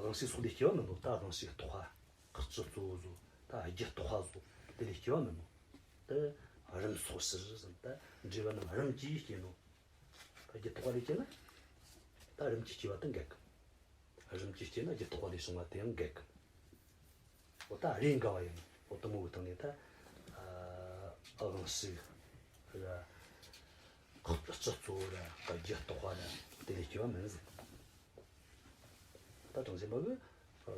དབང་ཕྱུག་སོགས་ལས་སྐྱེ་བ་མིན་ནོ། ད་དབང་ཕྱུག་རྟག་པ། སྤྱི་གཙོ་བོ་ཟོ། ད་རྒྱུ་རྟག་པ་ཟོ། དེ་ལས་སྐྱེ་བ་མིན་ནོ། དེ་རིམ་སོགས་ཕྱིར་ཟེར། ད་འབྲས་བུ་རྣམས་རིམ་གྱིས་སྐྱེ་ནོ། ད་རྒྱུ་རྟག་པ་ལས་སྐྱེ་ན། ད་རིམ་གྱིས་སྐྱེ་བ་དེ་འགལ་གི། རིམ་གྱིས་སྐྱེ་ན་རྒྱུ་རྟག་པ་ལས་བྱུང་བ་དེ་ཡང་འགལ་གི། འོ་ད་རེས་འགལ་བ་ཡིན། འོ་དེ་མོ་གི་སྟེང་ནས་ད། ཨ། དབང་ཕྱུག་ར། སྤྱི་གཙོ་བོ་ར། རྒྱུ་རྟག་པ་ར། དེ་ལས་སྐྱེ་བ་མིན་ཟེར། ད་གྲངས་ཅན་པ་གི། ཨ།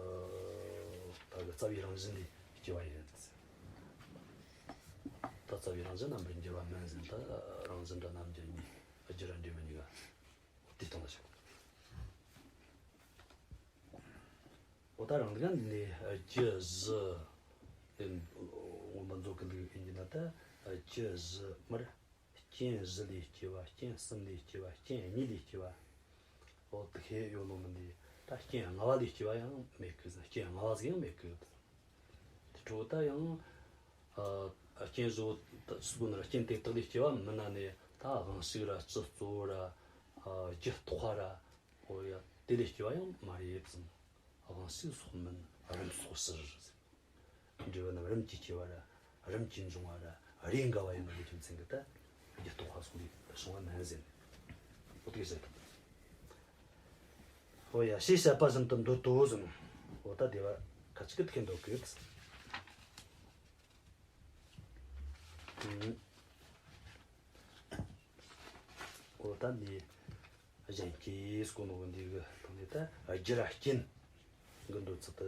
ད་གི་རྩ་བའི་རང་བཞིན་ལས་སྐྱེ་བ་ཡིན་ཟེར། ད་རྩ་བའི་རང་བཞིན་རྣམ་པར་འགྱུར་བ་མིན་ཟེར། ད་རང་བཞིན་ར་རྣམ་འགྱུར་གཉིས། རྒྱུ་ར་འབྲས་བུ་གཉིས་ཀ། དེ་སྟོང་ལ་ཞོག། འོ་ད་རང་ལུགས་ནས་རྒྱུ་བཞི་ཡིན། མངོན་པ་མཛོད་ཀྱི་ལུགས་ཡིན་གྱི་ན། ད་རྒྱུ་བཞི་མར། རྐྱེན་བཞི་ལས་སྐྱེ་བ། རྐྱེན་གསུམ་ལས་སྐྱེ་བ། རྐྱེན་གཉིས་ལས་སྐྱེ་བ། འོ་དེ་ཁེ་ཡོད་ནོ་མིན་དེ། ད་རྐྱེན་ལྔ་པ་ལས་སྐྱེ་བ་ཡང་མེད་གི་ཟེར། རྐྱེན་ལྔ་པ་ཟིག་ཡང་མེད་གི། དེ་འཕྲོ་ད་ཡང་། ཨ། རྐྱེན་བཞི་བོ་ད་ཟེར་གོ་ནི་ར། རྐྱེན་དེ་དག་ལས་སྐྱེ་བ་མིན་ན་ནི། ད་དབང་ཕྱུག་ར། སྤྱི་གཙོ་བོ་ར། ཨ། རྒྱུ་རྟག་པ་ར། འོ་ཡ། དེ་ལས་སྐྱེ་བ་ཡང་མ་རེད་ཟེར། དབང་ཕྱུག་སོགས་མིན་རིམ་སོགས་ཕྱིར་ཟེར། འབྲས་བུ་རྣམས་རིམ་གྱིས་སྐྱེ་བ་ར། རིམ་གྱིས་འབྱུང་བ་ར། རེས་འགལ་བ་ཡིན་ནོ་རྒྱུ་མཚན་གྱིས་ད་རྒྱུ་རྟག་པ་སོགས་ལས་བྱུང་བ་མིན་ཟེར། འོ་དེ་ཟེར། འོ་ཡ། ཞེས་བཤད་པ་བཞིན་དུ་འདོད་དོ་ཟེར། འོ་ད་སྡེ་པ་ཁ་ཅིག་གིས་དེ་འདོད་གི། ཨང་། འོ་ད་འདི་གཞན་སྐྱེ་ཟེར་གོ་ནོ་གི་འདི་གི་སྟེང་ནས་ད་རྒྱུ་ར་རྐྱེན་གི་འདོད་ཚུལ་དེ་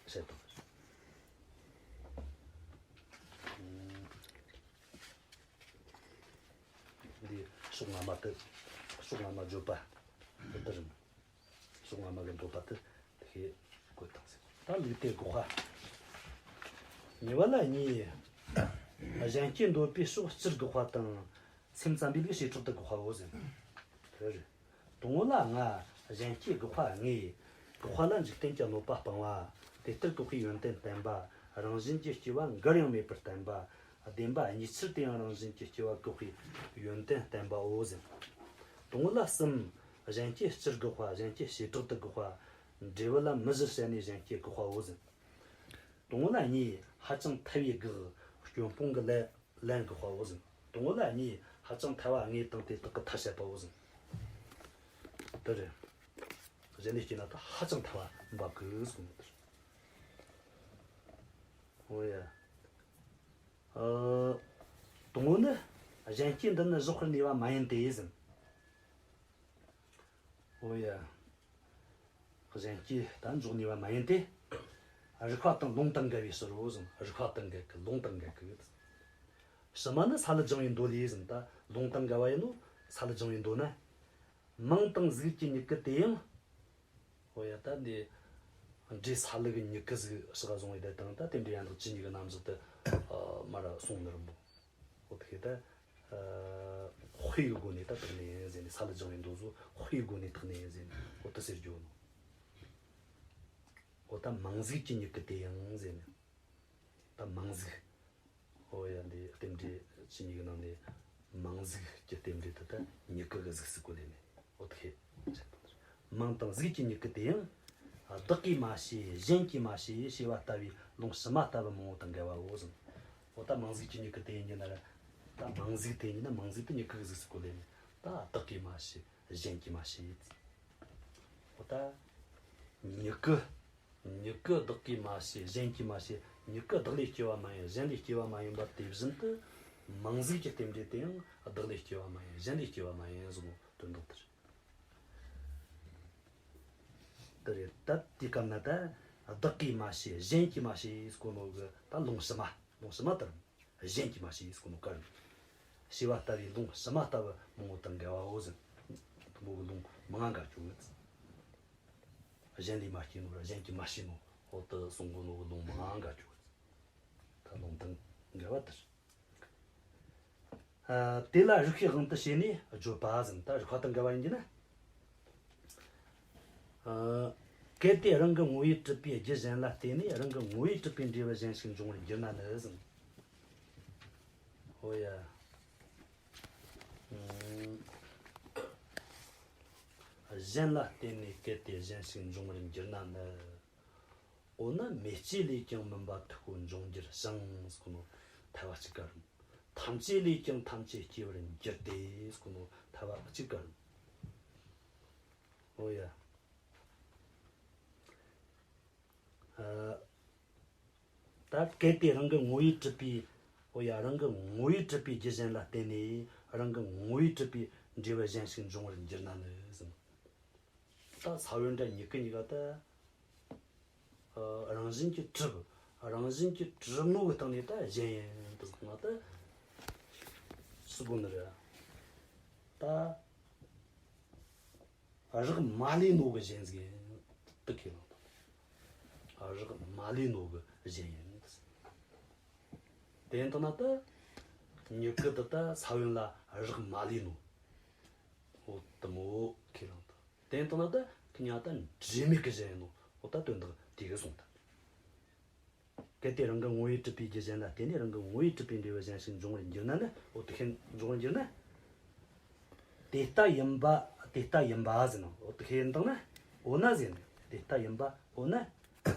བཤད་དང་། ཨང་། འདི་ཕྱོགས་སྔ་མ་དེ། ཕྱོགས་སྔ་མ་བརྗོད་པ་དེ་ལྟར། ཕྱོགས་སྔ་མ་གི་འདོད་པ་དེ་དེ་ཁེ་བཀོད་བཏང་ཟེར། ད་ལུགས་དེ་དགག་པ། གཉིས་པ་ལ་གཉིས། གཞན་སྐྱེ་འདོད་པའི་ཕྱོགས་སྤྱིར་དགག་པ་དང་། སེམས་ཙམ་པའི་ལུགས་བྱེ་བྲག་ཏུ་དགག་པའོ་ཟེར། དེ་རེད། དང་པོ་ལ་ལྔ། གཞན་སྐྱེ་དགག་པ་ལྔས། དགག་པ་ལ་འཇིག་རྟེན་གྱི་གནོད་པ་སྤང་བ། དེ་ལྟར་དགག་པའི་ཡོན་ཏན་བསྟན་པ། རང་བཞིན་གྱིས་སྐྱེ་བ་འགར་ཡང་མེད་པར་བསྟན་པ། བདེན་པ་གཉིས་ཆར་དུ་ཡང་རང་བཞིན་གྱིས་སྐྱེ་བ་དགག་པའི་ཡོན་ཏན་བསྟན་པའོ་ཟེར། དང་པོ་ལ་གསུམ། གཞན་སྐྱེ་སྤྱིར་དགག་པ། གཞན་སྐྱེ་བྱེ་བྲག་ཏུ་དགག་པ། འབྲས་བུ་ལ་མུ་བཞིར་བཤད་ནས་གཞན་སྐྱེ་དགག་པའོ་ཟེར། དང་པོ་ལ་གཉིས། ཧ་ཅང་ཐལ་བས་དགག། སྐྱོན་སྤོང་གི་ལན་ལན་དགག་པའོ་ཟེར། དང་པོ་ལ་གཉིས། ཧ་ཅང་ཐལ་བ་དངོས་དང་དེ་དག་གི་མཐའ་བཤད་པའོ་ཟེར། དེ་རེད། གཞན་ལས་སྐྱེས་ན་ད་ཧ་ཅང་ཐལ་བ་འབབ་གི་གསུངས་ནོ་དེ་རེད། འོ་ཡ། ཨ། དང་པོ་ནི། གཞན་སྐྱེ་འདི་ནི་བཞག་པར་ནུས་པ་མ་ཡིན་ཏེ་ཟེར། འོ་ཡ། གཞན་སྐྱེ་ད་འཇོག་ནུས་པ་མ་ཡིན་ཏེ། རིགས་པ་དང་ལུང་དང་འགལ་བའི་ཕྱིར་རོ་ཟེར། རིགས་པ་དང་འགལ་གི། ལུང་དང་འགལ་གི། ཕྱི་མ་ནི་སཱ་ལུ་སྦྱང་བའི་མདོ་ལས་ཟེར། ད་ལུང་དང་འགལ་བ་ཡིན་ནོ། སཱ་ལུ་སྦྱང་བའི་མདོ་ན། མིང་དང་གཟུགས་ཀྱི་མྱུ་གུ་དེ་ཡང་། འོ་ཡ། ད་འདི་འབྲས་སཱ་ལུ་གི་མྱུ་གུ་ཟིག་ཕྱག་ག་བཟུང་བའི་དེ་དང་། ད་དེ་འདྲའི་ཡན་ལག་བཅུ་གཉིས་ཀྱི་རྣམ་གཞག་དེ་མར་ར་གསུངས་ནི་རེད་མོ། འོ་དེ་ད་དཔེ་གི་སྒོ་ནས་ད་བཏགས་ནི་ཡིན་ཟེར་ནས། སཱ་ལུ་སྦྱང་བའི་མདོ་ཟོ་དཔེ་གི་སྒོ་ནས་བཏགས་ནི་ཡིན་ཟེར་ནས། འོ་དེ་ཟེར་རྒྱུ་ནོ། འོ་ད་མིང་གཟུགས་ཀྱི་མྱུ་གུ་དེ་ཡང་ཟེར་ནས། ད་མིང་གཟུགས། ཨོ་ཡ། འདི་རྟེན་འབྲེལ་བཅུ་གཉིས་ཀྱི་ནང་ནས་མིང་གཟུགས་ཀྱི་རྟེན་འབྲེལ་དེ་ད་མྱུ་གུ་གི་གཟུགས་སུ་བཀོད་ལས་ནས། ཨོ་དེ་ཁེ། མིང་དང་གཟུགས་ཀྱི་མྱུ་གུ་དེ་ཡང་། བདག་གིས་མ་བྱས་གཞན་གྱིས་མ་བྱས་ཞེས་པ་ལྟ་བུའི་ལུང་ཕྱི་མ་ལྟ་བུ་མང་པོ་དང་འགལ་བའོ་ཟེར། ཨོ་ད་མིང་གཟུགས་ཀྱི་མྱུ་གུ་དེ་ཡིན་གྱི་ན་ར། ད་མིང་གཟུགས་དེ་ཡིན་ན་མིང་གཟུགས་དེ་མྱུ་གུ་གི་གཟུགས་སུ་བཀོད་ལས་ནས། ད་བདག་གིས་མ་བྱས་གཞན་གྱིས་མ་བྱས། ཨོ་ད་མྱུ་གུ། མྱུ་གུ་བདག་གིས་མ་བྱས་གཞན་གྱིས་མ་བྱས། མྱུ་གུ་བདག་ལས་སྐྱེ་བ་མ་ཡིན། གཞན་ལས་སྐྱེ་བ་མ་ཡིན་པ་དེ་བཞིན་དུ། མིང་གཟུགས་ཀྱི་རྟེན་འབྲེལ་དེ་ཡང་བདག་ལས་སྐྱེ་བ་མ་ཡིན། གཞན་ལས་སྐྱེ་བ་མ་ཡིན་ཟེར་ནོ་དོན་དག་དེ་རེད། དེ་རེད། ད་དེའི་སྐབས་ན་ད་བདག་གིས་མ་བྱས་གཞན་གྱིས་མ་བྱས་ཟེར་གོ་ནོ་གི་ད་ལུང་ཕྱི་མ། ལུང་ཕྱི་མ་ལྟར། གཞན་གྱིས་མ་བྱས་ཟེར་གོ་ནོ་ག་རེ། ཞེས་པ་ལྟ་བུའི་ལུང་ཕྱི་མ་ལྟ་བུ་མང་པོ་དང་འགལ་བའོ་ཟེར། དེ་མོ་གི་ལུང་མང་ང་འགའ་བྱུང་ཡོད། གཞན་ལས་མ་སྐྱེས་ནོ་ར་གཞན་གྱིས་མ་བྱས་ནོ། འོ་དེ་གསུང་གོ་ནོ་གི་ལུང་མང་ང་འགའ་བྱུང་ཡོད། ད་ལུང་དང་འགལ་བ་དེ་རེད། ཨ། དེ་ལ་རིགས་པའི་དབང་དུ་བྱས་ནས་བརྗོད་པ་ཟེར། ད་རིགས་པ་དང་འགལ་བ་ཡིན་གྱི་ན། ཨ། གལ་ཏེ་རང་གི་ངོ་བོས་གྲུབ་པའི་རྒྱུ་གཞན་ལ་བརྟེན་ནས་རང་གི་ངོ་བོས་གྲུབ་པའི་འབྲས་བུ་གཞན་ཞིག་འབྱུང་བར་འགྱུར་ན་ནི་ཟེར། ཧོ་ཡ། ཨུམ། གཞན་ལ་བརྟེན་ནས་གལ་ཏེ་གཞན་ཞིག་འབྱུང་བར་འགྱུར་ན་ནི། འོ་ན་མེ་ལྕེ་ལས་ཀྱང་མུན་པ་འཐུག་པོ་འབྱུང་འགྱུར་ཞིང་ཟེར་གོ་ནོ་ཐལ་བ་གཅིག་ག་རེད། ཐམས་ཅད་ལས་ཀྱང་ཐམས་ཅད་སྐྱེ་བར་འགྱུར་ཏེ་ཟེར་གོ་ནོ་ཐལ་བ་གཅིག་ག་རེད། འོ་ཡ། ཨ། ད་གལ་ཏེ་རང་གི་ངོ་བོས་གྲུབ་པའི། འོ་ཡ། རང་གི་ངོ་བོས་གྲུབ་པའི་རྒྱུ་གཞན་ལ་བརྟེན་ནས་རང་གི་ངོ་བོས་གྲུབ་པའི་འབྲས་བུ་གཞན་ཞིག་འབྱུང་བར་འགྱུར་ན་ནི་ཟེར། ད་ས་བོན་ར་མྱུ་གུ་གཉིས་ཀ་ད། ཨ། རང་བཞིན་གྱིས་གྲུབ། རང་བཞིན་གྱིས་གྲུབ་ནོ་གི་སྟེང་ནས་ད་གཞན་ཡིན་དུ་ཟེར་ན་ད། སུ་གོ་ནི་རེད། ད། རག་མ་ལས་ནོ་གི་གཞན་ཟིག་ཡིན། དེ་ཁས་བླངས་དང་། རག་མ་ལས་ནོ་གི་གཞན་ཡིན། དེ་ཡིན་དང་ན་ད་མྱུ་གུ་དེ་ད་ས་བོན་ལ་རག་མ་ལས་ནོ། འོ་དེ་མོ་ཁས་བླངས་དང་། དེ་ཡིན་དང་ན་ད་ཁོ་གཉིས་ད་འབྲེལ་མེད་ཀྱི་གཞན་ཡིན་ནོ། འོ་ད་དོན་དག་དེ་གི་སོང་ད། གལ་ཏེ་རང་གི་ངོ་བོས་གྲུབ་པའི་རྒྱུ་གཞན་ལ་བརྟེན་ནས་རང་གི་ངོ་བོས་གྲུབ་པའི་འབྲས་བུ་གཞན་ཞིག་འབྱུང་བར་འགྱུར་ན་ནི། འོ་དེ་བཞིན་འབྱུང་བར་འགྱུར་ན། དེ་ལྟ་ཡིན་པ། དེ་ལྟ་ཡིན་པ་ཟེར་ནོ། འོ་དེ་བཞིན་དང་ན། འོ་ན་ཟེར་ནི། དེ་ལྟ་ཡིན་པ། འོ་ན།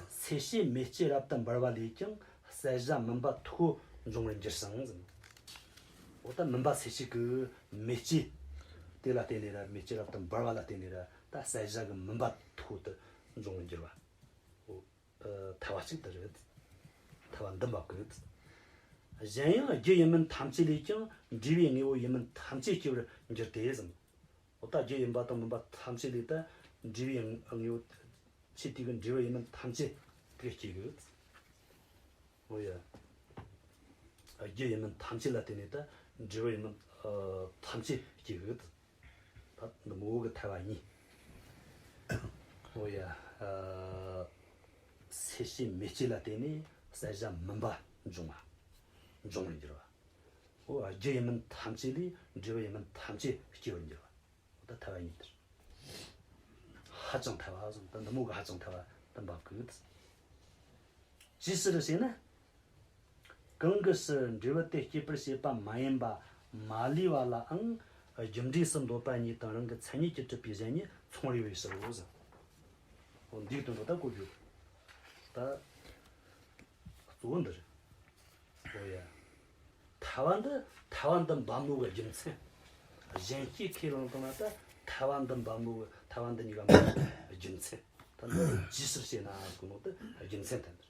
སེར་བྱེས་མེ་ལྕེ་རབ་ཏུ་འབར་བ་ལས་ཀྱང་བསལ་བྱ་མུན་པ་འཐུག་པོ་འབྱུང་བར་འགྱུར་ཞིང་ཟེར་ནོ། འོ་ད་མུན་པ་སེལ་བྱེད་ཀྱི་མེ་ལྕེ་དེ་ལ་བརྟེན་ནས་ར། མེ་ལྕེ་རབ་ཏུ་འབར་བ་ལ་བརྟེན་ནས་ར། ད་བསལ་བྱ་གི་མུན་པ་འཐུག་པོ་དེ་འབྱུང་བར་འགྱུར་བ། འོ། ཨ། ཐལ་བ་གཅིག་དེ་རེད། ཐལ་བ་འདི་འབབ་གི། གཞན་ཡང་རྒྱུ་ཡིན་མིན་ཐམས་ཅད་ལས་ཀྱང་འབྲས་བུའི་དངོས་པོ་ཡིན་མིན་ཐམས་ཅད་སྐྱེ་བར་འགྱུར་ཏེ་ཟེར། འོ་ད་རྒྱུ་ཡིན་པ་དང་མིན་པ་ཐམས་ཅད་ལས་ད་འབྲས་བུའི་དངོས་པོ་ཆེ་དེ་གི་འབྲས་བུ་ཡིན་མིན་ཐམས་ཅད་དེ་སྐྱེ་གི། འོ་ཡ། རྒྱུ་ཡིན་མིན་ཐམས་ཅད་ལ་བརྟེན་ནས་ད་འབྲས་བུ་ཡིན་མིན། ཨ། ཐམས་ཅད་སྐྱེ་གི། ད་འདི་མོ་གི་ཐལ་བ་གཉིས། འོ་ཡ། ཨ། སེར་བྱེས་མེ་ལྕེ་ལ་བརྟེན་ནས་བསལ་བྱ་མུན་པ་འབྱུང་བ། འབྱུང་བར་འགྱུར་བ། འོ། རྒྱུ་ཡིན་མིན་ཐམས་ཅད་ལས་འབྲས་བུ་ཡིན་མིན་ཐམས་ཅད་སྐྱེ་བར་འགྱུར་བ། འོ་ད་ཐལ་བ་གཉིས་དེ་རེད། ཧ་ཅང་ཐལ་བ་ཟེར། ད་འདི་མོ་གི་ཧ་ཅང་ཐལ་བ་ད་འབབ་གི། ཅིའི་ཕྱིར་ཞེ་ན། གང་གི་ཕྱིར་འབྲས་བུ་དེ་སྐྱེད་པར་བྱེད་པ་མ་ཡིན་པ་མ་ལུས་པ་ལའང་རྒྱུ་འབྲས་སུ་འདོད་པ་གཉིས་དང་རང་གི་མཚན་ཉིད་ཀྱིས་གྲུབ་པའི་གཞན་ཉིད་མཚུངས་པར་ཡོད་པའི་ཕྱིར་རོ་ཟེར། འོ་འདིའི་དོན་དག་ད་གོ་རྒྱུ། ད་གཙོ་བོ་འདི་རེད། འོ་ཡ། ཐལ་བ་འདི། ཐལ་བ་འདི་འབབ་ནོ་གི་རྒྱུ་མཚན། གཞན་སྐྱེ་ཁས་བླངས་བཏང་ན་ད་ཐལ་བ་འདི་འབབ་ནོ་གི། ཐལ་བ་འདི་གཉིས་ཀ་འབབ་ནོ་གི་རྒྱུ་མཚན། ད་འདི་ཅིའི་ཕྱིར་ཞེ་ན་ཟེར་གོ་ནོ་དེ་རྒྱུ་མཚན་ཐལ་འདིར།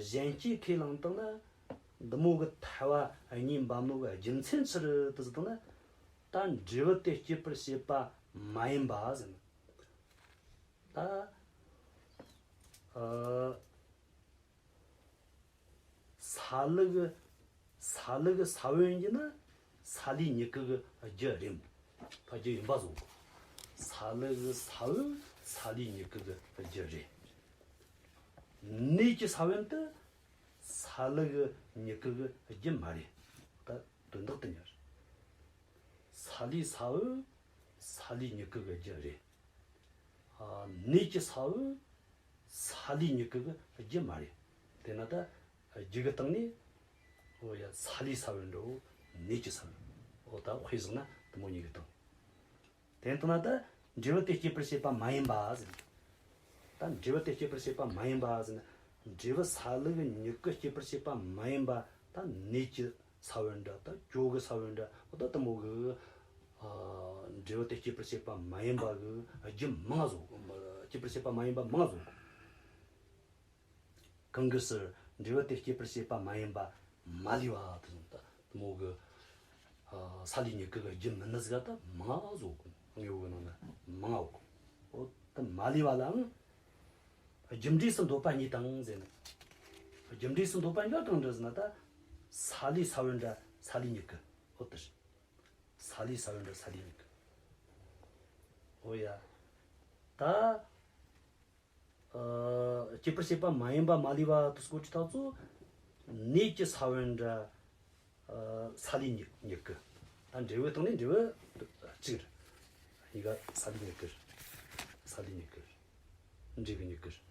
གཞན་སྐྱེ་ཁས་བླངས་བཏང་ན་འདི་མོ་གི་ཐལ་བ་གཉིས་འབབ་ནོ་གི་རྒྱུ་མཚན་ཆི་རེད་དེ་ཟེར་བཏང་ན། ད་འབྲས་བུ་དེ་སྐྱེད་པར་བྱེད་པ་མ་ཡིན་པ་ཟེར་ན། ད། ཨ། སཱ་ལུ་གི། སཱ་ལུ་གི་ས་བོན་ཡིན་ན་སཱ་ལུའི་མྱུ་གུ་གི་རྒྱུ་རེད། ད་རྒྱུ་ཡིན་པ་བཟོ་དགོས། སཱ་ལུ་གི་ས་བོན་སཱ་ལུའི་མྱུ་གུ་གི་རྒྱུ་རེད། ནས་ཀྱི་ས་བོན་དེ་སཱ་ལུ་གི་མྱུ་གུ་གི་རྒྱུ་མ་རེད། ད་དོན་དག་དེ་ཉར། སཱ་ལུའི་ས་བོན་སཱ་ལུའི་མྱུ་གུ་གི་རྒྱུ་རེད། ཨ། ནས་ཀྱི་ས་བོན་སཱ་ལུའི་མྱུ་གུ་གི་རྒྱུ་མ་རེད། དེ་ན་ད་རྒྱུ་གི་སྟེང་ནས། འོ་ཡ། སཱ་ལུའི་ས་བོན་འདྲ་བོ། ནས་ཀྱི་ས་བོན། འོ་ད་དཔེ་བཞག་ན་དེ་མོ་གཉིས་ཀྱི་སྟེང་། དེ་ལྟ་ན་ད་འབྲས་བུ་དེ་སྐྱེད་པར་བྱེད་པ་མ་ཡིན་པ་ཟེར། ད་འབྲས་བུ་དེ་སྐྱེད་པར་བྱེད་པ་མ་ཡིན་པ་ཟེར་ན། འབྲས་བུ་སཱ་ལུ་གི་མྱུ་གུ་སྐྱེད་པར་བྱེད་པ་མ་ཡིན་པ། ད་ནས་ཀྱི་ས་བོན་འདྲ། ད་གྱོ་གི་ས་བོན་འདྲ། འོ་ད་དེ་མོ་གི། ཨ། འབྲས་བུ་དེ་སྐྱེད་པར་བྱེད་པ་མ་ཡིན་པ་གི་རྒྱུ་མང་ང་བཟོ། སྐྱེད་པར་བྱེད་པ་མ་ཡིན་པ་མང་ང་བཟོ། གང་གི་ཕྱིར་འབྲས་བུ་དེ་སྐྱེད་པར་བྱེད་པ་མ་ཡིན་པ་མ་ལུས་པ་དེ་ཟེར། ད་དེ་མོ་གི། ཨ། སཱ་ལུའི་མྱུ་གུ་གི་རྒྱུ་མིན་ནི་ཟིག་ག་ད་མང་ང་བཟོ་གོ། དངོས་པོ་གི་ནང་ན་མང་ང་བོ་གོ། འོ་ད་མ་ལུས་པ་ལའང་རྒྱུ་འབྲས་སུ་འདོད་པ་གཉིས་དང་ཟེར་ནས། རྒྱུ་འབྲས་སུ་འདོད་པ་གཉིས་གང་འདྲ་ཟེར་ན། ད་སཱ་ལུའི་ས་བོན་འདྲ་སཱ་ལུའི་མྱུ་གུ། འོ་དེ་རེད། སཱ་ལུའི་ས་བོན་འདྲ་སཱ་ལུའི་མྱུ་གུ། འོ་ཡ། ད། ཨ། སྐྱེད་པར་བྱེད་པ་མ་ཡིན་པ་མ་ལུས་པ་དེ་སྐོར་གྱི་ཐག་ཚོ། ནས་ཀྱི་ས་བོན་འདྲ། ཨ། སཱ་ལུའི་མྱུ་མྱུ་གུ། ད་འབྲས་བུའི་སྟེང་ནས་འབྲས་བུ་གཅིག་རེད། གཉིས་ཀ་སཱ་ལུའི་མྱུ་གུ་རེད། སཱ་ལུའི་མྱུ་གུ་རེད། འབྲས་ཀྱི་མྱུ་གུ་རེད།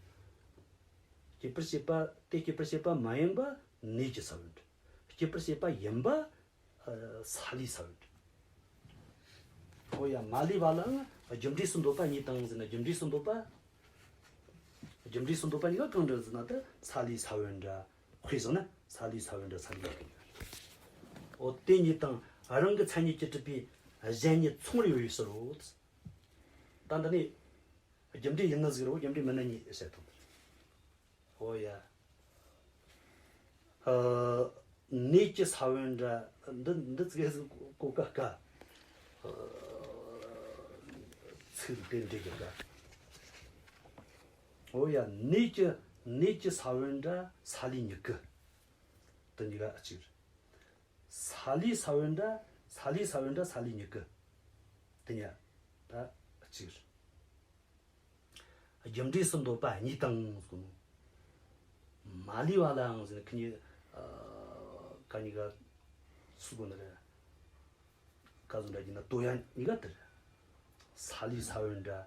སྐྱེད་པར་བྱེད་པ་དེ་སྐྱེད་པར་བྱེད་པ་མ་ཡིན་པ་ནས་ཀྱི་ས་བོན་རེད། སྐྱེད་པར་བྱེད་པ་ཡིན་པ། ཨ། སཱ་ལུའི་ས་བོན་རེད། འོ་ཡ། མ་ལུས་པ་ལའང་རྒྱུ་འབྲས་སུ་འདོད་པ་གཉིས་དང་ཟེར་ན། རྒྱུ་འབྲས་སུ་འདོད་པ། རྒྱུ་འབྲས་སུ་འདོད་པ་གཉིས་ཀ་གང་འདྲ་ཟེར་ན། ད་སཱ་ལུའི་ས་བོན་འདྲ། དཔེ་བཞག་ན་སཱ་ལུའི་ས་བོན་འདྲ་སཱ་ལུའི་མྱུ་གུ། འོ་དེ་གཉིས་དང་རང་གི་མཚན་ཉིད་ཀྱིས་གྲུབ་པའི་གཞན་ཉིད་མཚུངས་པར་ཡོད་པའི་ཕྱིར་རོ། ད་འདི་ནས་རྒྱུ་འབྲས་ཡིན་ནི་ཟིག་རོ། རྒྱུ་འབྲས་མིན་ནི་གཉིས་བཤད་དང་། འོ་ཡ། ཨ། ནས་ཀྱི་ས་བོན་འདྲ། འདི་འདི་ཙི་གེ་ཟིག་གོ་ག་དཀའ། ཨ། ཚིག་དེ་འགྲིག་གི་དཀའ། འོ་ཡ། ནས་ཀྱི་ནས་ཀྱི་ས་བོན་འདྲ་སཱ་ལུའི་མྱུ་གུ། དེ་གཉིས་ཀ་གཅིག་རེད། སཱ་ལུའི་ས་བོན་འདྲ་སཱ་ལུའི་ས་བོན་འདྲ་སཱ་ལུའི་མྱུ་གུ། དེ་གཉིས་ཀ་ད་གཅིག་རེད། རྒྱུ་འབྲས་སུ་འདོད་པ་གཉིས་དང་ཟེར་གོ་ནོ། མ་ལུས་པ་ལའང་ཟེར་ན་ཁི་གཉིས། ཨ། ཁ་གཉིས་ཀ་སུ་གོ་ནི་རེད། ཀ་ཟུར་འདྲ་གྱི་ན་དོ་ཡ་གཉིས་ཀ་དེ་རེད། སཱ་ལུའི་ས་བོན་འདྲ།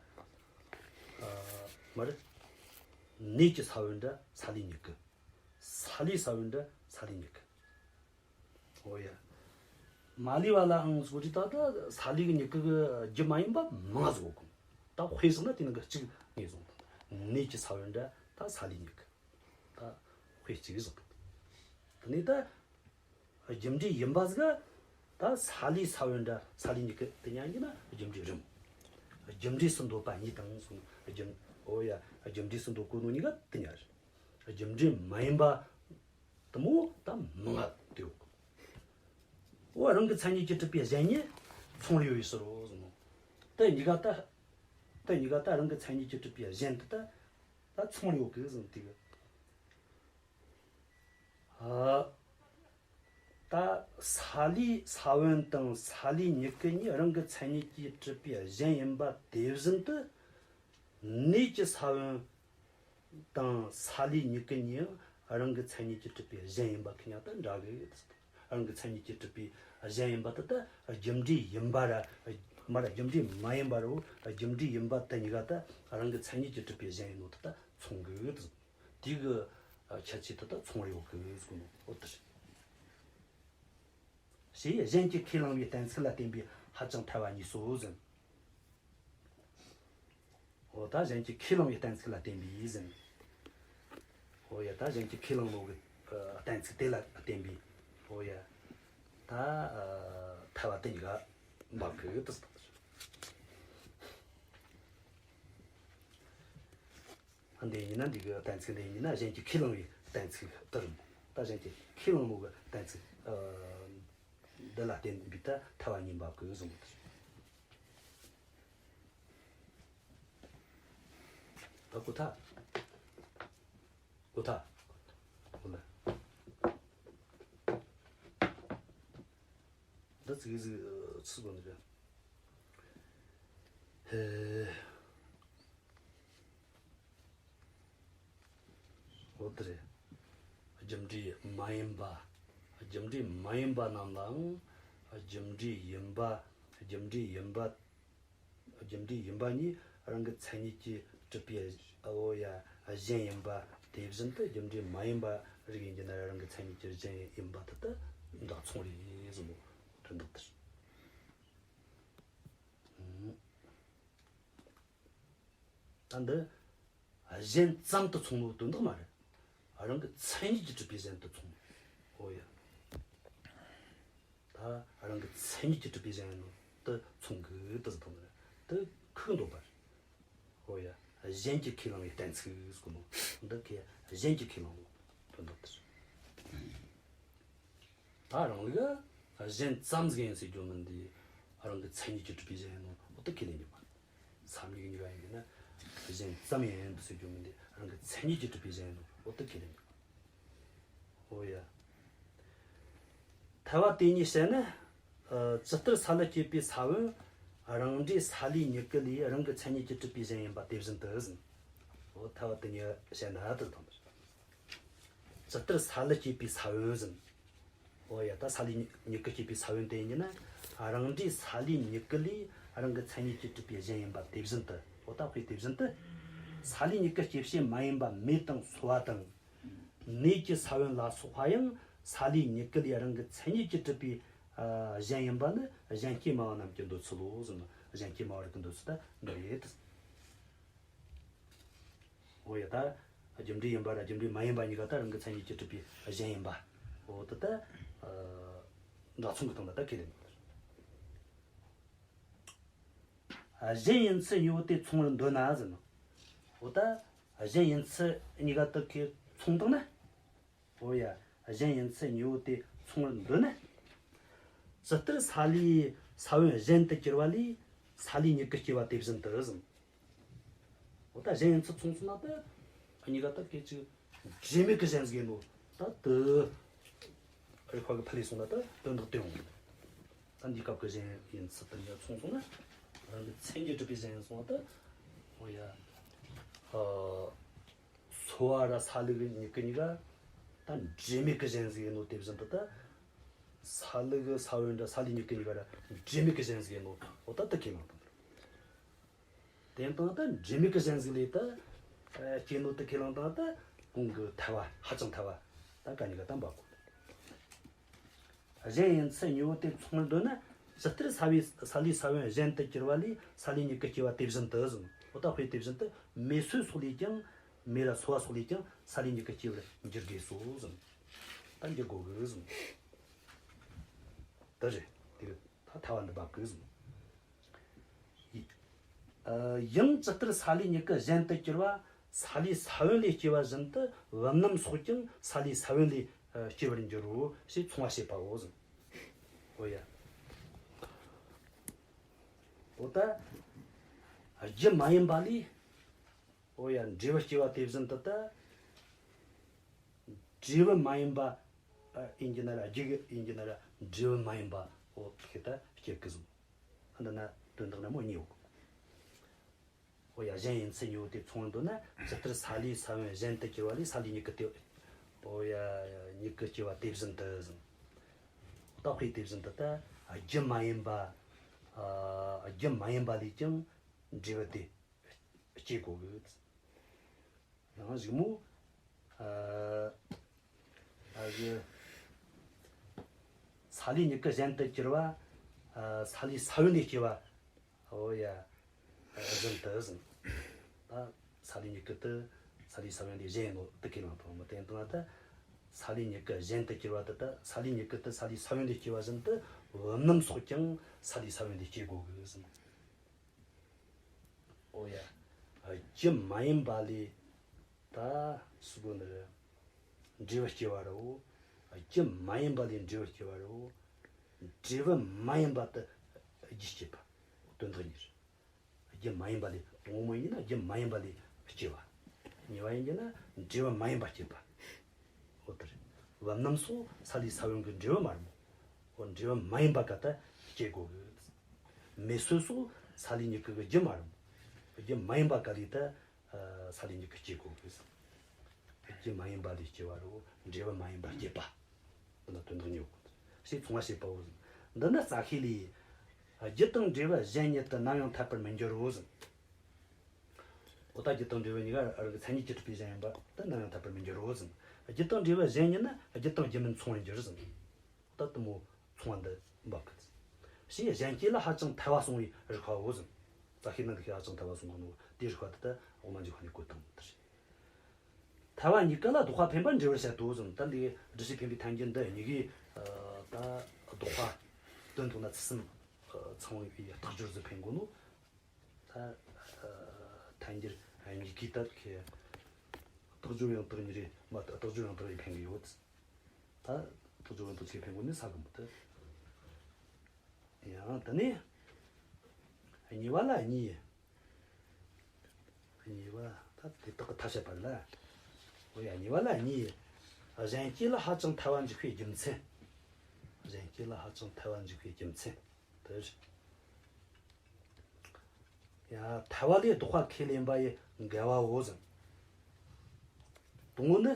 ཨ། མ་རེད། ནས་ཀྱི་ས་བོན་འདྲ་སཱ་ལུའི་མྱུ་གུ། སཱ་ལུའི་ས་བོན་འདྲ་སཱ་ལུའི་མྱུ་གུ། འོ་ཡ། མ་ལུས་པ་ལའང་ཟེར་གོ་དུས་ད་ལྟ་སཱ་ལུ་གི་མྱུ་གུ་གི་རྒྱུ་མ་ཡིན་པ་མང་ཟིག་ཡོད་གི། ད་དཔེ་བཞག་ན་དེ་ནང་གི་གཅིག་ངོས་བཟུང་། ནས་ཀྱི་ས་བོན་འདྲ་ད་སཱ་ལུའི་མྱུ་གུ། ད་དཔེ་གཅིག་བཞག། དེ་ནས་ད་རྒྱུ་འབྲས་ཡིན་པ་ཟིག་ག་ད་སཱ་ལུའི་ས་བོན་འདྲ་སཱ་ལུའི་མྱུ་གུ་དེ་ཉན་གྱི་ན་རྒྱུ་འབྲས་རེད་མོ། རྒྱུ་འབྲས་སུ་འདོད་པ་གཉིས་དང་ཟེར་ནོ། རྒྱུ། འོ་ཡ། རྒྱུ་འབྲས་སུ་འདོད་གོ་ནོ་གཉིས་ཀ་དེ་ཉན་རེད། རྒྱུ་འབྲས་མ་ཡིན་པ་དེ་མོ་ད་མང་ང་དེ་ཡོད་གི། འོ་རང་གི་མཚན་ཉིད་ཀྱིས་གྲུབ་པའི་གཞན་ཉིད་མཚུངས་པར་ཡོད་པའི་ཕྱིར་རོ་ཟེར་ནོ། དེ་གཉིས་ཀ་ད། དེ་གཉིས་ཀ་ད་རང་གི་མཚན་ཉིད་ཀྱིས་གྲུབ་པའི་གཞན་དེ་ད་ད་མཚུངས་པར་ཡོད་གི་ཟེར་ནོ་དེ་གི། ཨ། ད་སཱ་ལུའི་ས་བོན་དང་སཱ་ལུའི་མྱུ་གུ་གཉིས་རང་གི་མཚན་ཉིད་ཀྱིས་གྲུབ་པའི་གཞན་ཡིན་པ་དེ་བཞིན་དུ། ནས་ཀྱི་ས་བོན་དང་སཱ་ལུའི་མྱུ་གུ་གཉིས་ཡང་རང་གི་མཚན་ཉིད་ཀྱིས་གྲུབ་པའི་གཞན་ཡིན་པ་ཁི་གཉིས་ཀ་ད་འདྲ་གི། རང་གི་མཚན་ཉིད་ཀྱིས་གྲུབ་པའི་གཞན་ཡིན་པ་དེ་ད་རྒྱུ་འབྲས་ཡིན་པ་ར། མ་ར་རྒྱུ་འབྲས་མ་ཡིན་པ་ར། རྒྱུ་འབྲས་ཡིན་པ་དེ་གཉིས་ཀ་ད་རང་གི་མཚན་ཉིད་ཀྱིས་གྲུབ་པའི་གཞན་ཡིན་ནོ་དེ་ད་མཚུངས་གི། དེ་གི་ཁྱད་ཆོས་དེ་ད་མཚུངས་པར་ཡོད་གི་ཟེར་གོ་ནོ། འོ་དེ་རེད། ཞེས་གཞན་གྱིས་ཁས་བླངས་པའི་གཏན་ཚིགས་ལ་བརྟེན་པའི་ཧ་ཅང་ཐལ་བ་གཉིས་སོ་ཟེར། འོ་ད་གཞན་གྱིས་ཁས་བླངས་པའི་གཏན་ཚིགས་ལ་བརྟེན་པའི་ཟེར། འོ་ཡ། ད་གཞན་གྱིས་ཁས་བླངས་ནོ་གི་གཏན་ཚིགས་དེ་ལ་བརྟེན་པའི། འོ་ཡ། ད་ཐལ་བ་དེ་གཉིས་ཀ་འབབ་གི་དེ་ཟེར། འདི་ཡིན་ན། འདི་གི་གཏན་ཚིགས་འདི་ཡིན་ན་གཞན་གྱིས་ཁས་བླངས་པའི་གཏན་ཚིགས་དེ་རེད། ད་གཞན་གྱིས་ཁས་བླངས་ནོ་གི་གཏན་ཚིགས། ཨ། འདི་ལ་བརྟེན་པའི་ད་ཐལ་བ་གཉིས་འབབ་གི་གསུངས་པ་དེ་རེད། ད་གོ་ཐལ། གོ་ཐལ། གོ་ལ། འདི་ཙིག་གེ་ཟིག་ཚིག་གོ་འདི་རེད། ཧེ། འོ་དེ་རེད། རྒྱུ་འབྲས་མ་ཡིན་པ། རྒྱུ་འབྲས་མ་ཡིན་པ་རྣམས་ལའང་རྒྱུ་འབྲས་ཡིན་པ། རྒྱུ་འབྲས་ཡིན་པ། རྒྱུ་འབྲས་ཡིན་པ་གཉིས་རང་གི་མཚན་ཉིད་ཀྱིས་གྲུབ་པའི། འོ་ཡ། གཞན་ཡིན་པ་དེ་བཞིན་དུ་རྒྱུ་འབྲས་མ་ཡིན་པ་རིགས་ཡིན་གྱི་ན་རང་གི་མཚན་ཉིད་ཀྱིས་གཞན་ཡིན་པ་དེ་དག་འདྲ་མཚུངས་རེད་གསུངས་པའི་དོན་དག་དེ་རེད། ད་འདི་གཞན་ཙམ་དུ་མཚུངས་པའི་དོན་དག་མ་རེད། རང་གི་མཚན་ཉིད་ཀྱིས་གྲུབ་པའི་གཞན་དུ་མཚུངས། འོ་ཡ། ད་རང་གི་མཚན་ཉིད་ཀྱིས་གྲུབ་པའི་གཞན་ཡིན་ནོ་དེ་མཚུངས་གི་དེ་ཟེར་དང་། དེ་ཁུག་འདོད་པ་རེད། འོ་ཡ། གཞན་གྱིས་ཁས་བླངས་པའི་གཏན་ཚིགས་ཟེར་གོ་ནོ། འདི་གི་གཞན་གྱིས་ཁས་བླངས་ནོ་དོན་དག་དེ་རེད། ད་རང་ལུགས་གཞན་ཙམ་ཟིག་ཡིན་ཟེར་རྒྱུ་མིན་ཏེ། རང་གི་མཚན་ཉིད་ཀྱིས་གྲུབ་པའི་གཞན་ཡིན་ནོ། འོ་དེ་ཁས་ལེན་རྒྱུ་མ་རེད། སམ་ཡིག་གཉིས་ཀ་ཡིན་ན་གཞན་ཙམ་ཡིན་ཟེར་རྒྱུ་མིན་ཏེ། རང་གི་མཚན་ཉིད་ཀྱིས་གྲུབ་པའི་གཞན་ཡིན་ནོ། འོ་དེ་ཁས་ལེན་རྒྱུ་མ་རེད། འོ་ཡ། ཐལ་བ་དེ་གཉིས་བཤད་ན། ཨ། ཇི་ལྟར་སཱ་ལུ་སྐྱེད་པའི་ས་བོན་རང་འབྲས་སཱ་ལུའི་མྱུ་གུ་ལས་རང་གི་མཚན་ཉིད་ཀྱིས་གྲུབ་པའི་གཞན་ཡིན་པ་དེ་བཞིན་དུ་ཟེར། འོ་ཐལ་བ་དེ་གཉིས་བཤད་ན་དེ་དང་། ཇི་ལྟར་སཱ་ལུ་སྐྱེད་པའི་ས་བོན་ཟེར། འོ་ཡ། ད་སཱ་ལུའི་མྱུ་གུ་སྐྱེད་པའི་ས་བོན་དེ་ཡིན་ན། རང་འབྲས་སཱ་ལུའི་མྱུ་གུ་ལས་རང་གི་མཚན་ཉིད་ཀྱིས་གྲུབ་པའི་གཞན་ཡིན་པ་དེ་བཞིན་དུ། འོ་ད་དཔེ་དེ་བཞིན་དུ། སཱ་ལུའི་མྱུ་གུ་སྐྱེད་བྱེད་མ་ཡིན་པ་མེ་དང་སོལ་བ་དང་། ནས་ཀྱི་ས་བོན་ལ་སོགས་པ་ཡང་སཱ་ལུའི་མྱུ་གུ་ལས་རང་གི་མཚན་ཉིད་ཀྱིས་གྲུབ་པའི། ཨ། གཞན་ཡིན་པ་ནི་གཞན་སྐྱེ་སྨྲ་བ་རྣམས་ཀྱི་འདོད་ཚུལ་ལོ་ཟེར་ན། གཞན་སྐྱེ་སྨྲ་བ་རིགས་ཀྱི་འདོད་ཚུལ་ད་འདི་རེད། འོ་ཡ། ད་རྒྱུ་འབྲས་ཡིན་པ་ར་རྒྱུ་འབྲས་མ་ཡིན་པ་གཉིས་ཀ་ད་རང་གི་མཚན་ཉིད་ཀྱིས་གྲུབ་པའི་གཞན་ཡིན་པ། འོ་དེ་ད། ཨ། འདྲ་མཚུངས་ཀྱི་སྟེང་ལ་ད་ཁས་ལེན་དགོས། གཞན་ཡིན་ཚུལ་གཉིས་པོ་དེ་མཚུངས་པར་འདོད་ན་ཟེར་ན། འོ་ད་གཞན་ཡིན་ཚུལ་གཉིས་ཀ་དེ་ཁས་མཚུངས་བཏང་ན། འོ་ཡ། གཞན་ཡིན་ཚུལ་གཉིས་པོ་དེ་མཚུངས་པར་འདོད་ན། ཇི་ལྟར་སཱ་ལུའི་ས་བོན་གཞན་དུ་གྱུར་པ་ལས་སཱ་ལུའི་མྱུ་གུ་སྐྱེ་བ་དེ་བཞིན་དུ་ཟེར། འོ་ད་གཞན་ཡིན་ཚུལ་མཚུངས་སོང་ན་ད་གཉིས་ཀ་ད་སྐད་ཅིག་འབྲེལ་མེད་ཀྱི་གཞན་ཟིག་ཡིན་ནོ། ད་དེ་རིགས་པ་གིས་ཕུལ་ལས་སོང་ན་ད་དོན་དག་དེ་ཡོང་། ད་འདིའི་སྐབས་ཀྱི་གཞན་ཡིན་ཚུལ་དེ་གཉིས་མཚུངས་སོང་ན། རང་གི་མཚན་ཉིད་གྲུབ་པའི་གཞན་ཡིན་སོང་ན་ད། འོ་ཡ། ཨ། སོལ་བ་ར་སཱ་ལུ་གི་མྱུ་གུ་གཉིས་ཀ་ད་འབྲེལ་མེད་ཀྱི་གཞན་ཟིག་ཡིན་ནོ་དེ་བཞིན་དུ་ད། སཱ་ལུ་གི་ས་བོན་ར་སཱ་ལུའི་མྱུ་གུ་གཉིས་ཀ་ར་འབྲེལ་མེད་ཀྱི་གཞན་ཟིག་ཡིན་ནོ། འོ་ད་དེ་ཁས་བླངས་བཏང་། དེ་ཡིན་དང་ད་འབྲེལ་མེད་ཀྱི་གཞན་ཟིག་ལས་ད། ཨ། སྐྱེས་ནོ་དེ་ཁས་བླངས་བཏང་ད་གོང་གི་ཐལ་བ་ཧ་ཅང་ཐལ་བ་ད་ག་གཉིས་ཀ་ད་འབབ་གོ། གཞན་ཡིན་ཚུལ་གཉིས་པོ་དེ་མཚུངས་པར་འདོད་ན། ཇི་ལྟར་སཱ་ལུའི་སཱ་ལུའི་ས་བོན་གཞན་དུ་གྱུར་པ་ལས་སཱ་ལུའི་མྱུ་གུ་སྐྱེ་བ་དེ་བཞིན་དུ་ཟེར། འོ་ད་དཔེ་དེ་བཞིན་དུ་མེ་སོལ་སོགས་ལས་ཀྱང་། མེ་ར་སོལ་བ་སོགས་ལས་ཀྱང་སཱ་ལུའི་མྱུ་གུ་སྐྱེ་བར་འགྱུར་དགོས་སོ་ཟེར། ད་འགྱུར་དགོས་གི་ཟེར། དེ་རེད། དེ་ད་ཐལ་བ་འདི་འབབ་གི་ཟེར། ཡི། ཨ། ཡང་ཇི་ལྟར་སཱ་ལུའི་མྱུ་གུ་གཞན་དུ་གྱུར་པ་སཱ་ལུའི་ས་བོན་ལས་སྐྱེ་བ་བཞིན་དུ་བུམ་སྣམ་སོགས་ཀྱང་སཱ་ལུའི་ས་བོན་ལས། ཨ། སྐྱེ་བར་འགྱུར་རོ་ཞེས་མཚུངས་པ་བྱེད་པའོ་ཟེར། འོ་ཡ། འོ་ད་རྒྱུ་མ་ཡིན་པ་ལས། འོ་ཡ། འབྲས་བུ་སྐྱེ་བ་དེ་བཞིན་དུ་ད། འབྲས་བུ་མ་ཡིན་པ་ཡིན་གྱི་ན་ར། རྒྱུ་ཡིན་གྱི་ན་ར་འབྲས་བུ་མ་ཡིན་པ་འོ་ཁེ་ད་སྐྱེ་གི་ཟེར། འདི་ན་དོན་དག་ནི་མོ་གཉིས་ཡོད། འོ་ཡ། གཞན་ཡིན་ཚུལ་གཉིས་པོ་དེ་མཚུངས་པར་འདོད་ན། ཇི་ལྟར་སཱ་ལུའི་ས་བོན་གཞན་དུ་གྱུར་པ་ལས་སཱ་ལུའི་མྱུ་གུ་དེ། འོ་ཡ། མྱུ་གུ་སྐྱེ་བ་དེ་བཞིན་དུ་ཟེར། ད་དཔེ་དེ་བཞིན་དུ་ད་རྒྱུ་མ་ཡིན་པ། ཨ། རྒྱུ་མ་ཡིན་པ་ལས་ཀྱང་འབྲས་བུ་དེ་སྐྱེ་དགོས་གི། ཡང་གཞུག་མོ། ཨ། ཨ་གི། སཱ་ལུའི་མྱུ་གུ་གཞན་དུ་གྱུར་པ། ཨ། སཱ་ལུའི་ས་བོན་ལས་སྐྱེ་བ། འོ་ཡ། ཨ། བཞིན་དུ་ཟེར། ད་སཱ་ལུའི་མྱུ་གུ་དེ་སཱ་ལུའི་ས་བོན་ལས་གཞན་ཡིན་ནོ་དེ་ཁས་བླངས་བཏང་། མི་དེ་ཡིན་དང་ད་སཱ་ལུའི་མྱུ་གུ་གཞན་དུ་གྱུར་པ་དེ། ད་སཱ་ལུའི་མྱུ་གུ་དེ་སཱ་ལུའི་ས་བོན་ལས་སྐྱེ་བ་བཞིན་དུ་བུམ་སྣམ་སོགས་ཀྱང་སཱ་ལུའི་ས་བོན་ལས་སྐྱེ་དགོས་གི་ཟེར། འོ་ཡ། རྒྱུ་མ་ཡིན་པ་ལས་ད་སུ་གོ་ནི་རེད། འབྲས་བུ་སྐྱེ་བ་རེད་བོ། རྒྱུ་མ་ཡིན་པ་ལས་འབྲས་བུ་སྐྱེ་བ་རེད་བོ། འབྲས་བུ་མ་ཡིན་པ་དེ་རྒྱུ་བསྐྱེད་པ། དོན་དག་གཉིས་རེད། རྒྱུ་མ་ཡིན་པ་ལས། དང་པོ་ཡིན་ན་རྒྱུ་མ་ཡིན་པ་ལས་སྐྱེ་བ། གཉིས་པ་ཡིན་གྱི་ན་འབྲས་བུ་མ་ཡིན་པ་བསྐྱེད་པ། འོ་དེ་རེད། བུམ་སྣམ་སོགས་སཱ་ལུའི་ས་བོན་གྱི་འབྲས་བུ་མ་རེད་མོ། འབྲས་བུ་མ་ཡིན་པ་ག་ད་སྐྱེ་དགོས་གི། མེ་སོལ་སོགས་སཱ་ལུའི་མྱུ་གུ་གི་རྒྱུ་མ་རེད། རྒྱུ་མ་ཡིན་པ་ག་ལས་ད་སཱ་ལུའི་མྱུ་གུ་སྐྱེ་དགོས་གི། རྒྱུ་མ་ཡིན་པ་ལས་སྐྱེ་བ་རེད། འབྲས་བུ་མ་ཡིན་པ་བསྐྱེད་པ། འདི་ན་དོན་དག་གཉིས་ཡོད། ཞེས་མཚུངས་པ་བྱེད་པའོ། འདི་ནི་རྩ་ཤེ་ལས། རྒྱུ་དང་འབྲས་བུ་གཞན་ཉིད་དུ་ནམ་ཡང་འཐད་པར་མི་འགྱུར་རོ་ཟེར། འོ་ད་རྒྱུ་དང་འབྲས་བུ་གཉིས་ཀ་རང་གི་མཚན་ཉིད་ཀྱིས་གྲུབ་པའི་གཞན་ཡིན་པ་དེ་ནམ་ཡང་འཐད་པར་མི་འགྱུར་རོ་ཟེར། རྒྱུ་དང་འབྲས་བུ་གཞན་ཉིད་ནི་རྒྱུ་དང་རྒྱུ་མིན་མཚུངས་པར་འགྱུར་ཟེར། འོ་ད་དེ་མོ་མཚུངས་པ་འདི་འབབ་གི། ཞེས་གཞན་སྐྱེ་ལ་ཧ་ཅང་ཐལ་བ་གསུངས་པའི་རིགས་པའོ་ཟེར། རྩ་ཤེ་ནང་གི་ཧ་ཅང་ཐལ་བ་གསུངས་གི་ནོ་དེའི་རིགས་པ་དེ་ད་དབུ་མ་འཇུག་པ་ནས་བཀོད་བཏང་ནོ་དེ་རེད། ཐལ་བ་གཉིས་ཀ་ལ་ལྡོག་པ་འཕེན་པར་འགྲེལ་བར་བཤད་དོ་ཟེར། ད་འདི་སྒྲུབ་བྱེད་འཕེན་པའི་ཐལ་འགྱུར་འདི་གཉིས་ཀའི་ད་ལྡོག་པ་དོན་དུ་ན་ཚུལ་གསུམ་ཚང་བའི་རྟགས་སྦྱོར་ཟིག་འཕེན་གོ་ནོ། ད་ཐལ་འགྱུར་གཉིས་ཀའི་ད་ཁེ་རྟགས་སྦྱོར་ཡང་དག་གཉིས་རེད། མ་རྟགས་སྦྱོར་ཡང་དག་རེ་འཕེན་གི་ཡོད། ད་རྟགས་སྦྱོར་ཡང་དག་ཆེ་འཕེན་གོ་ནི་ས་གི་མོ་དེ། ཡང་དེ་ནས་གཉིས་པ་ལ་གཉིས། གཉིས་པ་ད་དེ་དག་གི་མཐའ་བཤད་པ་ལ། འོ་ཡ། གཉིས་པ་ལ་གཉིས། གཞན་སྐྱེ་ལ་ཧ་ཅང་ཐལ་བ་འཇུག་པའི་རྒྱུ་མཚན། གཞན་སྐྱེ་ལ་ཧ་ཅང་ཐལ་བ་འཇུག་པའི་རྒྱུ་མཚན་དེ་རེད། ཡ། ཐལ་བ་ལས་ལྡོག་པ་ཁས་ལེན་པ་ཡི་འགལ་བའོ་ཟེར། དང་པོ་ནི།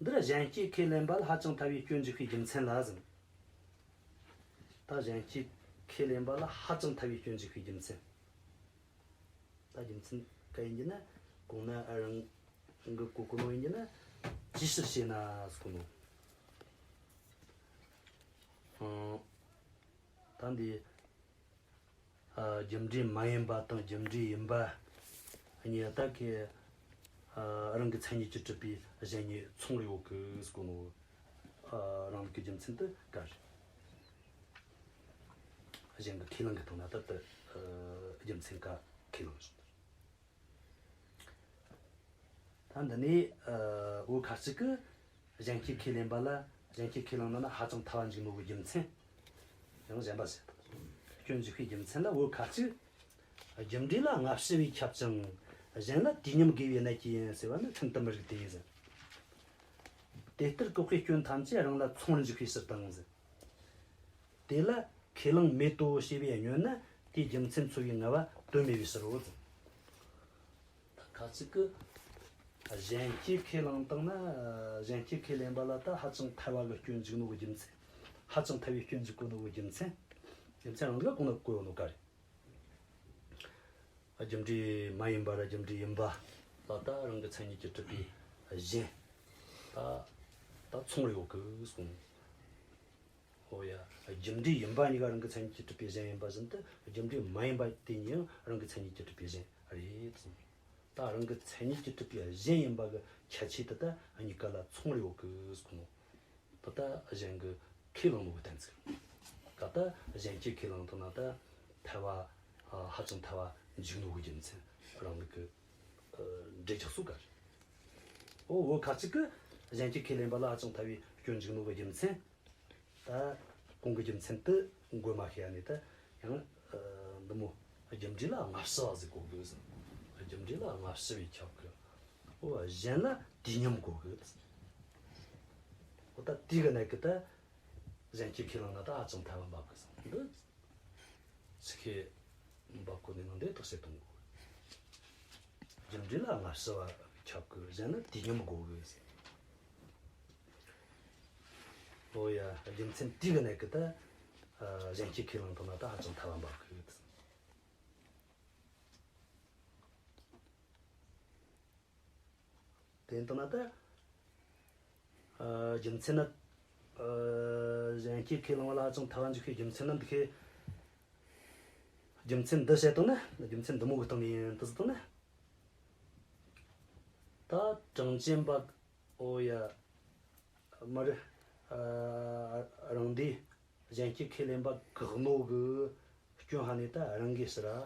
འདིར་གཞན་སྐྱེ་ཁས་ལེན་པ་ལ་ཧ་ཅང་ཐལ་བའི་སྐྱོན་འཇུག་པའི་རྒྱུ་མཚན་ལ་ཟེར། ད་གཞན་སྐྱེ་ཁས་ལེན་པ་ལ་ཧ་ཅང་ཐལ་བའི་སྐྱོན་འཇུག་པའི་རྒྱུ་མཚན། ད་རྒྱུ་མཚན་ག་ཡིན་གྱི་ན། གོང་ན་རང་གི་གོ་གོ་ནོ་ཡིན་གྱི་ན། ཅིའི་ཕྱིར་ཞེ་ན་ཟེར་གོ་ནོ། ཨང་། ད་འདི། ཨ། རྒྱུ་འབྲས་མ་ཡིན་པ་དང་རྒྱུ་འབྲས་ཡིན་པ་གཉིས་ད་ཁེ། ཨ། རང་གི་མཚན་ཉིད་ཀྱིས་གྲུབ་པའི་གཞན་གཉིས་མཚུངས་པར་ཡོད་གི་ཟེར་གོ་ནོ། ཨ། རང་ལུགས་ཀྱི་རྒྱུ་མཚན་དེ་ག་རེད། གཞན་གྱི་ཁས་བླངས་ཀྱི་སྟེང་ན་ད་ལྟ། ཨ། རྒྱུ་མཚན་ག་ཁས་བླངས་བྱུང་། ད་འདི་ནས། ཨ། བོད་ཁ་ཅིག་གིས་གཞན་སྐྱེ་ཁས་ལེན་པ་ལ། གཞན་སྐྱེ་ཁས་བླངས་ན་ན་ཧ་ཅང་ཐལ་བ་འཇུག་ནོ་གི་རྒྱུ་མཚན། ཡང་གཞན་པ་ཟེར། སྐྱོན་འཇུག་པའི་རྒྱུ་མཚན་ལ་བོད་ཁ་ཅིག། རྒྱུ་འབྲས་ལ་སྔ་ཕྱི་བས་ཁྱབ་ཅིང་། གཞན་ལ་དུས་མཉམ་དགོས་པའི་གནད་ཀྱིས་ཡིན་ཟེར་བ་ནི་ཁྲིམས་དུ་མི་རིགས་ཏེ་ཟེར། དེ་ལྟར་བཀག་པའི་སྐྱོན་ཐམས་ཅད་རང་ལ་མཚུངས་པར་འཇུག་པའི་ཕྱིར་དང་ཟེར། དེ་ལ་ཁས་བླངས་མེད་དོ་ཞེས་པས་བསྙོན་ན་དེའི་རྒྱུ་མཚན་འཚོལ་བའི་ངལ་བ་དོན་མེད་པའི་ཕྱིར་རོ། ད་ཁ་ཅིག་གིས་གཞན་སྐྱེ་ཁས་བླངས་བཏང་ན། གཞན་སྐྱེ་ཁས་ལེན་པ་ལ་ད་ཧ་ཅང་ཐལ་བ་གི་སྐྱོན་འཇུག་ནོ་གི་རྒྱུ་མཚན། ཧ་ཅང་ཐལ་བའི་སྐྱོན་འཇུག་གོ་ནོ་གི་རྒྱུ་མཚན། རྒྱུ་མཚན་རང་གི་གོང་ན་བཀོད་ཡོད་ནོ་ག་རེད། རྒྱུ་འབྲས་མ་ཡིན་པ་ར་རྒྱུ་འབྲས་ཡིན་པ་ལ་ད་རང་གི་མཚན་ཉིད་ཀྱིས་གྲུབ་པའི་གཞན་ད་ད་མཚུངས་པར་ཡོད་གི་གསུངས། འོ་ཡ། རྒྱུ་འབྲས་ཡིན་པ་གཉིས་ཀ་རང་གི་མཚན་ཉིད་ཀྱིས་གྲུབ་པའི་གཞན་ཡིན་པ་བཞིན་དུ། རྒྱུ་འབྲས་མ་ཡིན་པ་དེ་གཉིས་ཡང་རང་གི་མཚན་ཉིད་ཀྱིས་གྲུབ་པའི་གཞན་རེད་གསུངས། ད་རང་གི་མཚན་ཉིད་ཀྱིས་གྲུབ་པའི་གཞན་ཡིན་པ་གི་ཁྱད་ཆོས་དེ་ད་གཉིས་ཀ་ལ་མཚུངས་པར་ཡོད་གི་གསུངས་ནོ། ད་ལྟ་གཞན་གྱིས་ཁས་བླངས་ནོ་གི་གཏན་ཚིགས། ད་ལྟ་གཞན་གྱིས་ཁས་བླངས་བཏང་ན་ད་ཐལ་བ། ཨ། ཧ་ཅང་ཐལ་བ་འཇུག་ནོ་གི་རྒྱུ་མཚན་རང་ལུགས་ཀྱི། ཨ། འགྲེལ་རྒྱག་སྲོལ་ག་རེད། འོ་བོད་ཁ་ཅིག་གིས་གཞན་གྱིས་ཁས་ལེན་པ་ལ་ཧ་ཅང་ཐལ་བའི་སྐྱོན་འཇུག་ནོ་གི་རྒྱུ་མཚན། ད་གོང་གི་རྒྱུ་མཚན་དེ་འགོད་མ་ཤེས་ཡ་ནས་ད་ཡང་། ཨ། འདི་མོ་རྒྱུ་འབྲས་ལ་སྔ་ཕྱི་བ་ཟིག་དགོས་གི་ཟེར། རྒྱུ་འབྲས་ལ་སྔ་ཕྱི་བས་ཁྱབ་གི། འོ་གཞན་ལ་དུས་མཉམ་དགོས་གི་ཟེར། འོ་ད་དེ་གི་གནད་གི་ད་གཞན་གྱིས་ཁས་བླངས་ན་ད་ཧ་ཅང་ཐལ་བ་འབབ་གི་ཟེར། འདི་ཆི་ཁེ་འབབ་གོ་ནི་ནང་དེ་དག་བཤད་གཏོང་དགོས། རྒྱུ་འབྲས་ལ་སྔ་ཕྱི་བ་ཁྱབ་གི། གཞན་ལ་དུས་མཉམ་དགོས་གི་ཟེར། འོ་ཡ། རྒྱུ་མཚན་དེ་གི་གནད་གི་ད། ཨ། གཞན་གྱིས་ཁས་བླངས་བཏང་ན་ད་ཧ་ཅང་ཐལ་བ་འབབ་གི། དེ་ཡིན་བཏང་ན་ད། ཨ། རྒྱུ་མཚན་ནི། ཨ། གཞན་གྱིས་ཁས་བླངས་པ་ལ་ཧ་ཅང་ཐལ་བ་འཇུག་པའི་རྒྱུ་མཚན་ནི་འདི་ཁེ། རྒྱུ་མཚན་འདི་བཤད་བཏང་ན་རྒྱུ་མཚན་འདི་མོ་གི་སྟེང་ནས་ཡིན་དུ་ཟེར་བཏང་ན། ད་གྲངས་ཅན་པ། འོ་ཡ། མར། ཨ། རང་སྡེ་གཞན་གྱིས་ཁས་ལེན་པ་བཀག་ནོ་གི་སྐྱོན་ཧ་ནས་ད་རང་གི་ཕྱིར་ར།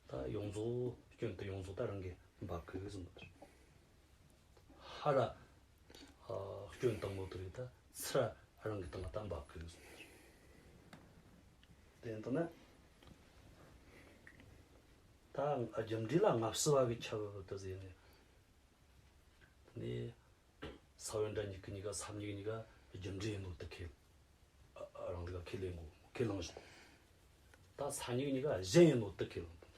ད་ཡོངས་རྫོགས་སྐྱོན་དེ་ཡོངས་རྫོགས་ད་རང་གིས་འབབ་གི་ཟེར་ནོ། ཧ་ར། ཨ། སྐྱོན་བཏང་ནོ་དེ་རིགས་ད་ཚུར་ར་རང་གི་སྟེང་ལ་ད་འབབ་གི་ཟེར་ནོ། དེ་ཡིན་ན་ད་རྒྱུ་འབྲས་ལ་སྔ་ཕྱི་བ་གི་ཁྱབ་དུ་ཟེར་ནས། དེ་ནས་ས་བོན་ར་མྱུ་གུ་གཉིས་ཀ། ས་མྱུག་གཉིས་ཀ་རྒྱུ་འབྲས་ཡིན་ནོ་དེ་ཁས། ཨ། རང་ འདི་ག་ཁས་ལེན་གོ། ཁས་བླངས་བཞག་གོ། ད་ས་མྱིག་གཉིས་ཀ་གཞན་ཡིན་ནོ་དེ་ཁས་བླངས་དང་།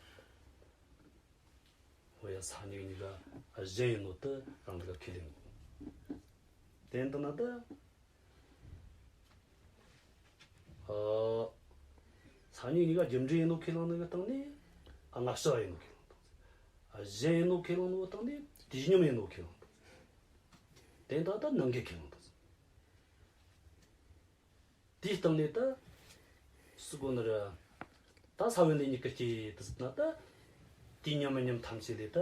འོ་ཡ། ས་མྱིག་གཉིས་ཀ་གཞན་ཡིན་ནོ་དེ་རང་འདི་ག་ཁས་ལེན་གོ། དེ་ཡིན་དང་ན་ད། ཨ། ས་མྱིག་གཉིས་ཀ་རྒྱུ་འབྲས་ཡིན་ནོ་ཁས་བླངས་ནི་གི་སྟེང་ནས། ཨ། སྔ་ཕྱི་བ་ཡིན་ནོ་ཁས་བླངས་དང་། ཨ། གཞན་ཡིན་ནོ་ཁས་བླངས་ནོ་གི་སྟེང་ནས་དུས་མཉམ་ཡིན་ནོ་ཁས་བླངས་དང་། དེ་ཡིན་དང་ད་ནང་འགལ་ཁས་བླངས་དང་། དེའི་སྟེང་ནས་ད་སུ་གོ་ནི་རེད། ད་ས་བོན་ལས་མྱུ་གུ་སྐྱེ་དུས་ཟེར་ན་ད། དུས་མཉམ་མི་མཉམ་ཐམས་ཅད་ལས་ད་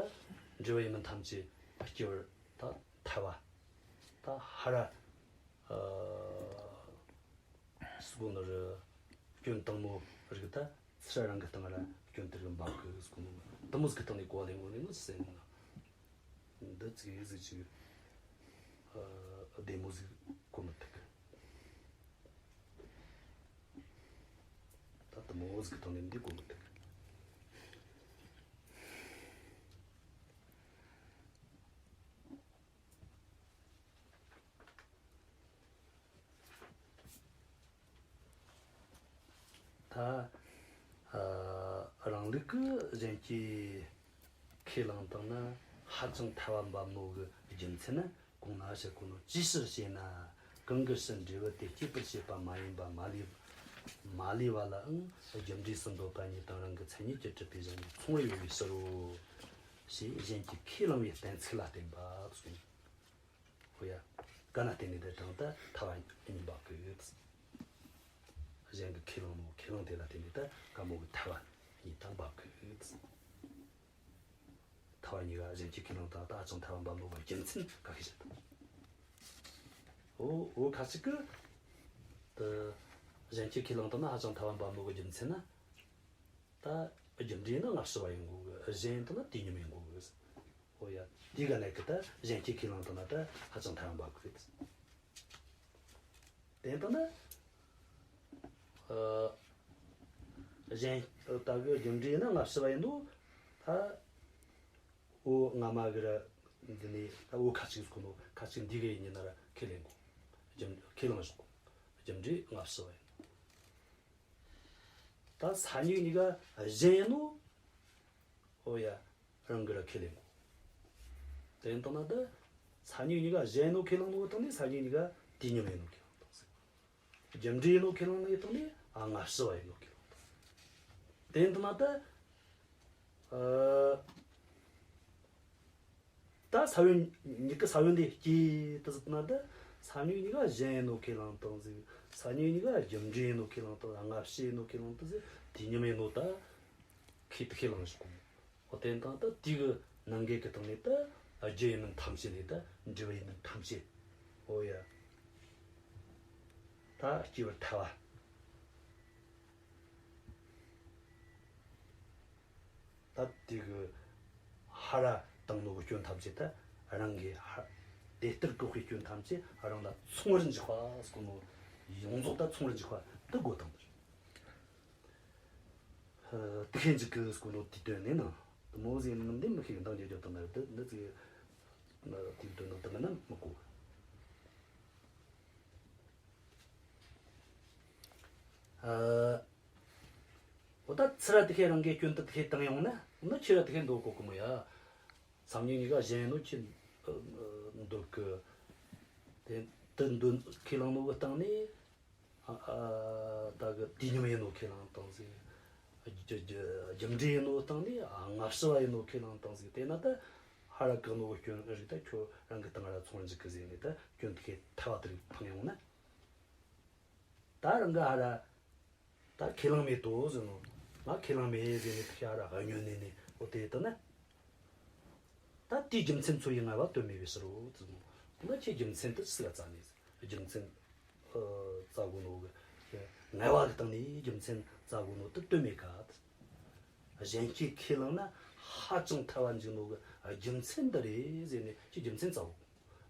འབྲས་བུ་ཡིན་མིན་ཐམས་ཅད་སྐྱེ་བར་ད་ཐལ་བ། ད་ཧ་ར། ཨ། སུ་གོ་ནི་རེད། སྐྱོན་དང་མོ་རིགས་ད་ཚུར་རང་གི་སྟེང་ར་སྐྱོན་དེ་རིགས་འབབ་གི་ཟེར་གོ་ནོ། དེ་མོ་ཟིག་གི་སྟེང་ནས་གོ་བ་ལེན་གོ་ནི་ནོ་ཟེར་ནོ། འདི་ཙིག་ཟིག་ཅིག་ཨ། བདེ་མོ་ཟིག་གོ་མི་ཐུབ་གི། ད་དེ་མོ་ཟིག་གི་སྟེང་ནས་འདི་གོ་མི་ཐུབ་གི། ད། ཨ། རང་ལུགས་ཀྱིས་གཞན་སྐྱེ་ཁས་བླངས་བཏང་ན་ཧ་ཅང་ཐལ་བ་འབབ་ནོ་གི་རྒྱུ་མཚན་ནི། གོང་ན་ཞུས་གོ་ནོ། ཅིའི་ཕྱིར་ཞེ་ན། གང་གི་ཕྱིར་འབྲས་བུ་དེ་སྐྱེད་པར་བྱེད་པ་མ་ཡིན་པ་མ་ལུས། མ་ལུས་པ་ལའང་རྒྱུ་འབྲས་སུ་འདོད་པ་ཉིད་དང་རང་གི་མཚན་ཉིད་ཀྱིས་གྲུབ་པའི་གཞན་ཉིད་མཚུངས་པར་ཡོད་པའི་ཕྱིར་རོ། ཞེས་གཞན་གྱིས་ཁས་བླངས་པའི་གཏན་ཚིགས་ལ་བརྟེན་པ་གསུངས། ཧོ་ཡ། ག་ན་བརྟེན་ནས་དེ་དང་ད་ཐལ་བ་གཉིས་འབབ་གི་ཡོད། གཞན་གྱིས་ཁས་བླངས་ནོ་ཁས་བླངས་དེ་ལ་བརྟེན་ནས་ད་ག་མོ་གི་ཐལ་བ་གཉིས་ད་འབབ་གི་ཡོད། ཐལ་བ་གཉིས་ཀ་གཞན་གྱིས་ཁས་བླངས་དང་ད་ཧ་ཅང་ཐལ་བ་འབབ་ནོ་གི་རྒྱུ་མཚན་ག་གི་བཤད་དང་། འོ་འོ་ཁ་ཅིག་གི་ད་གཞན་གྱིས་ཁས་བླངས་དང་ན་ཧ་ཅང་ཐལ་བ་འབབ་ནོ་གི་རྒྱུ་མཚན་ན། ད་རྒྱུ་འབྲས་ནི་སྔ་ཕྱི་བ་ཡིན་དགོས་གི། གཞན་དེ་ན་དུས་མཉམ་ཡིན་དགོས་གི། འོ་ཡ། དེ་ག་ནས་གི་ད་གཞན་གྱིས་ཁས་བླངས་དང་ན་ད་ཧ་ཅང་ཐལ་བ་འབབ་གི་རེད། དེ་ལྟ་ན། ཨ། གཞན་ད་གི་རྒྱུ་འབྲས་ནི་སྔ་ཕྱི་བ་ཡིན་དོ། ད་འོ་སྔ་མ་གི་ར་འདི་ནས་ད་འོ་ཁ་ཅིག་ཟེར་གོ་ནོ། ཁ་ཅིག་འདི་གི་ཡིན་ན་ར་ཁས་ལེན་དགོས། རྒྱུ་ཁས་བླངས་ཞོག་གོ། རྒྱུ་འབྲས་སྔ་ཕྱི་བ་ཡིན། ད་ས་མྱིག་གཉིས་ཀ་གཞན་ཡིན་ནོ། ཨོ་ཡ། རང་གི་ར་ཁས་ལེན་དགོས། དེ་ཡིན་དང་ན་ད་ས་མྱིག་གཉིས་ཀ་གཞན་ཡིན་ནོ་ཁས་བླངས་ནོ་གི་སྟེང་ནས་ས་མྱིག་གཉིས་ཀ་དུས་མཉམ་ཡིན་ནོ་ཁས་བླངས་བཏང་ཟིག་རྒྱུ་འབྲས་ཡིན་ནོ་ཁས་བླངས་ནོ་གི་སྟེང་ནས། ཨ། སྔ་ཕྱི་བ་ཡིན་ནོ་ཁས་བླངས་བཏང་། དེ་ཡིན་དང་ན་ད། ཨ། ད་ས་བོན་མྱུ་གུ་ས་བོན་དེ་སྐྱེས་དུས་ཟེར་ན་ད། ས་མྱིག་གཉིས་ཀ་གཞན་ཡིན་ནོ་ཁས་བླངས་བཏང་ཟིག་ས་མྱིག་གཉིས་ཀ་རྒྱུ་འབྲས་ཡིན་ནོ་ཁས་བླངས་བཏང་། སྔ་ཕྱི་ཡིན་ནོ་ཁས་བླངས་བཏང་ཟིག་དུས་མཉམ་ཡིན་ནོ་ད་ཁས་ཁས་བླངས་ཞོག་གོ། འོ་དེ་དང་ད་དེ་གི་ནང་འགལ་གི་སྟེང་ནས་ད་རྒྱུ་ཡིན་མིན་ཐམས་ཅད་ལས་ད་འབྲས་བུ་ཡིན་མིན་ཐམས་ཅད། འོ་ཡ། ད་སྐྱེ་བར་ཐལ་བ། ད་དེ་གི་ཧ་ར་བཏང་ནོ་གི་སྐྱོན་ཐམས་ཅད་ད་རང་གི་ཧ། དེ་ལྟར་བཀག་པའི་སྐྱོན་ཐམས་ཅད་རང་ལ་མཚུངས་པར་འཇུག་པ་ཟེར་གོ་ནོ། ཡོངས་རྫོགས་ད་མཚུངས་པར་འཇུག་པ་དེ་དགོས་དང་། ཨ། དེ་ཤེས་འཇུག་གི་ཟེར་གོ་ནོ་དེའི་དོན་ནི་ན། དེ་མོ་ཟིག་ཡིན་ནམ་འདི་མི་ཤེས་གི། འདང་རྒྱག་རྒྱུ་དང་ན་འདི་འདི་ཚིག་དེའི་དོན་དང་དེ་མིན་ན་མི་གོ། ཨ། འོ་ད་ཚུར་ར་དེ་ཤེས་རང་གི་སྐྱོན་དེ་དེ་ཤེས་བཏང་ཡོང་ན་ནི་ཁྱེད་ར་དེ་ཤེས་འདོད་གོ་གི་མོ་ཡ། ས་མྱིག་གཉིས་ཀ་གཞན་ཡིན་ནོ་ཁྱེད་འདོད་གི། དེ་དེ་འདོད་ཁས་བླངས་ནོ་གི་སྟེང་ནས། ཨ། ཨ། ད་གི་དུས་མཉམ་ཡིན་ནོ་ཁས་བླངས་བཏང་ཟིག་རྒྱུ་རྒྱུ་རྒྱུ་འབྲས་ཡིན་ནོ་སྟེང་ནས། ཨ། སྔ་ཕྱི་བ་ཡིན་ནོ་ཁས་བླངས་བཏང་ཟིག་དེ་ན་ད་ཧ་ར་བཀག་ནོ་གི་སྐྱོན་རིགས་ད་ཁྱོད་རང་གི་སྟེང་ར་མཚུངས་པར་འཇུག་གི་ཟེར་ནས་ད་སྐྱོན་དེ་ཁས་ཐལ་བ་དེ་རིགས་འཕངས་ཡོང་ན། ད་རང་གི་ཧ་ར་ད་ཁས་བླངས་མེད་དོ་ཟེར་ནོ། ང་ཁས་བླངས་མེད་ཟེར་ནས་ད་ཧ་ར་གཉོན་ནས་ནས། འོ་དེ་ལྟ་ན། ད་དེའི་རྒྱུ་མཚན་ཚོ་ཡི་ངལ་བ་དོན་མེད་པའི་ཕྱིར་རོ་ཟེར་ནོ། ད་ཁྱེད་རྒྱུ་མཚན་དེ་སུ་ལ་བཙལ་ནས་ཟེར། རྒྱུ་མཚན་ཨ་བཙལ་གོ་ནོ་གི་ངལ་བ་གི་སྟེང་ནས་རྒྱུ་མཚན་བཙལ་གོ་ནོ་དེ་དོན་མེད་ཀ། གཞན་གྱིས་ཁས་བླངས་ན་ཧ་ཅང་ཐལ་བ་འཇུག་ནོ་གི་རྒྱུ་མཚན་འདི་རེད་ཟེར་ནས་ཁྱེད་རྒྱུ་མཚན་བཙལ་གོ།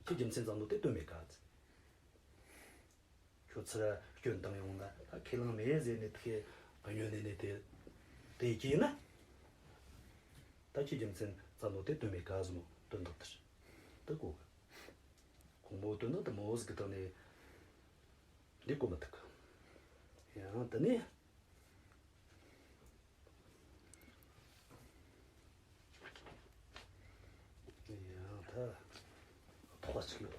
ཁྱེད་རྒྱུ་མཚན་བཙལ་ནོ་དེ་དོན་མེད་ཀ། ཁྱོད་ཚུར་སྐྱོན་བཏང་ཡོང་ན། ད་ཁས་བླངས་མེད་ཟེར་ནས་དེ་གཉོན་ནས་ནས་དེ་དེ་སྐྱེས་ན། ད་ཁྱེད་རྒྱུ་མཚན་བཙལ་ནོ་དེ་དོན་མེད་ཀ་ཟེར་ནོ་དོན་དག་དེ་རེད། དེ་གོ་གི། གོང་མོ་དོན་ནི་དེ་མོ་ཟིག་གི་སྟེང་ནས་འདི་གོ་མི་ཐུབ་གི། ཡང་དེ་ནས། ཡང་ད་ཐོག་གཅིག་ཡོད།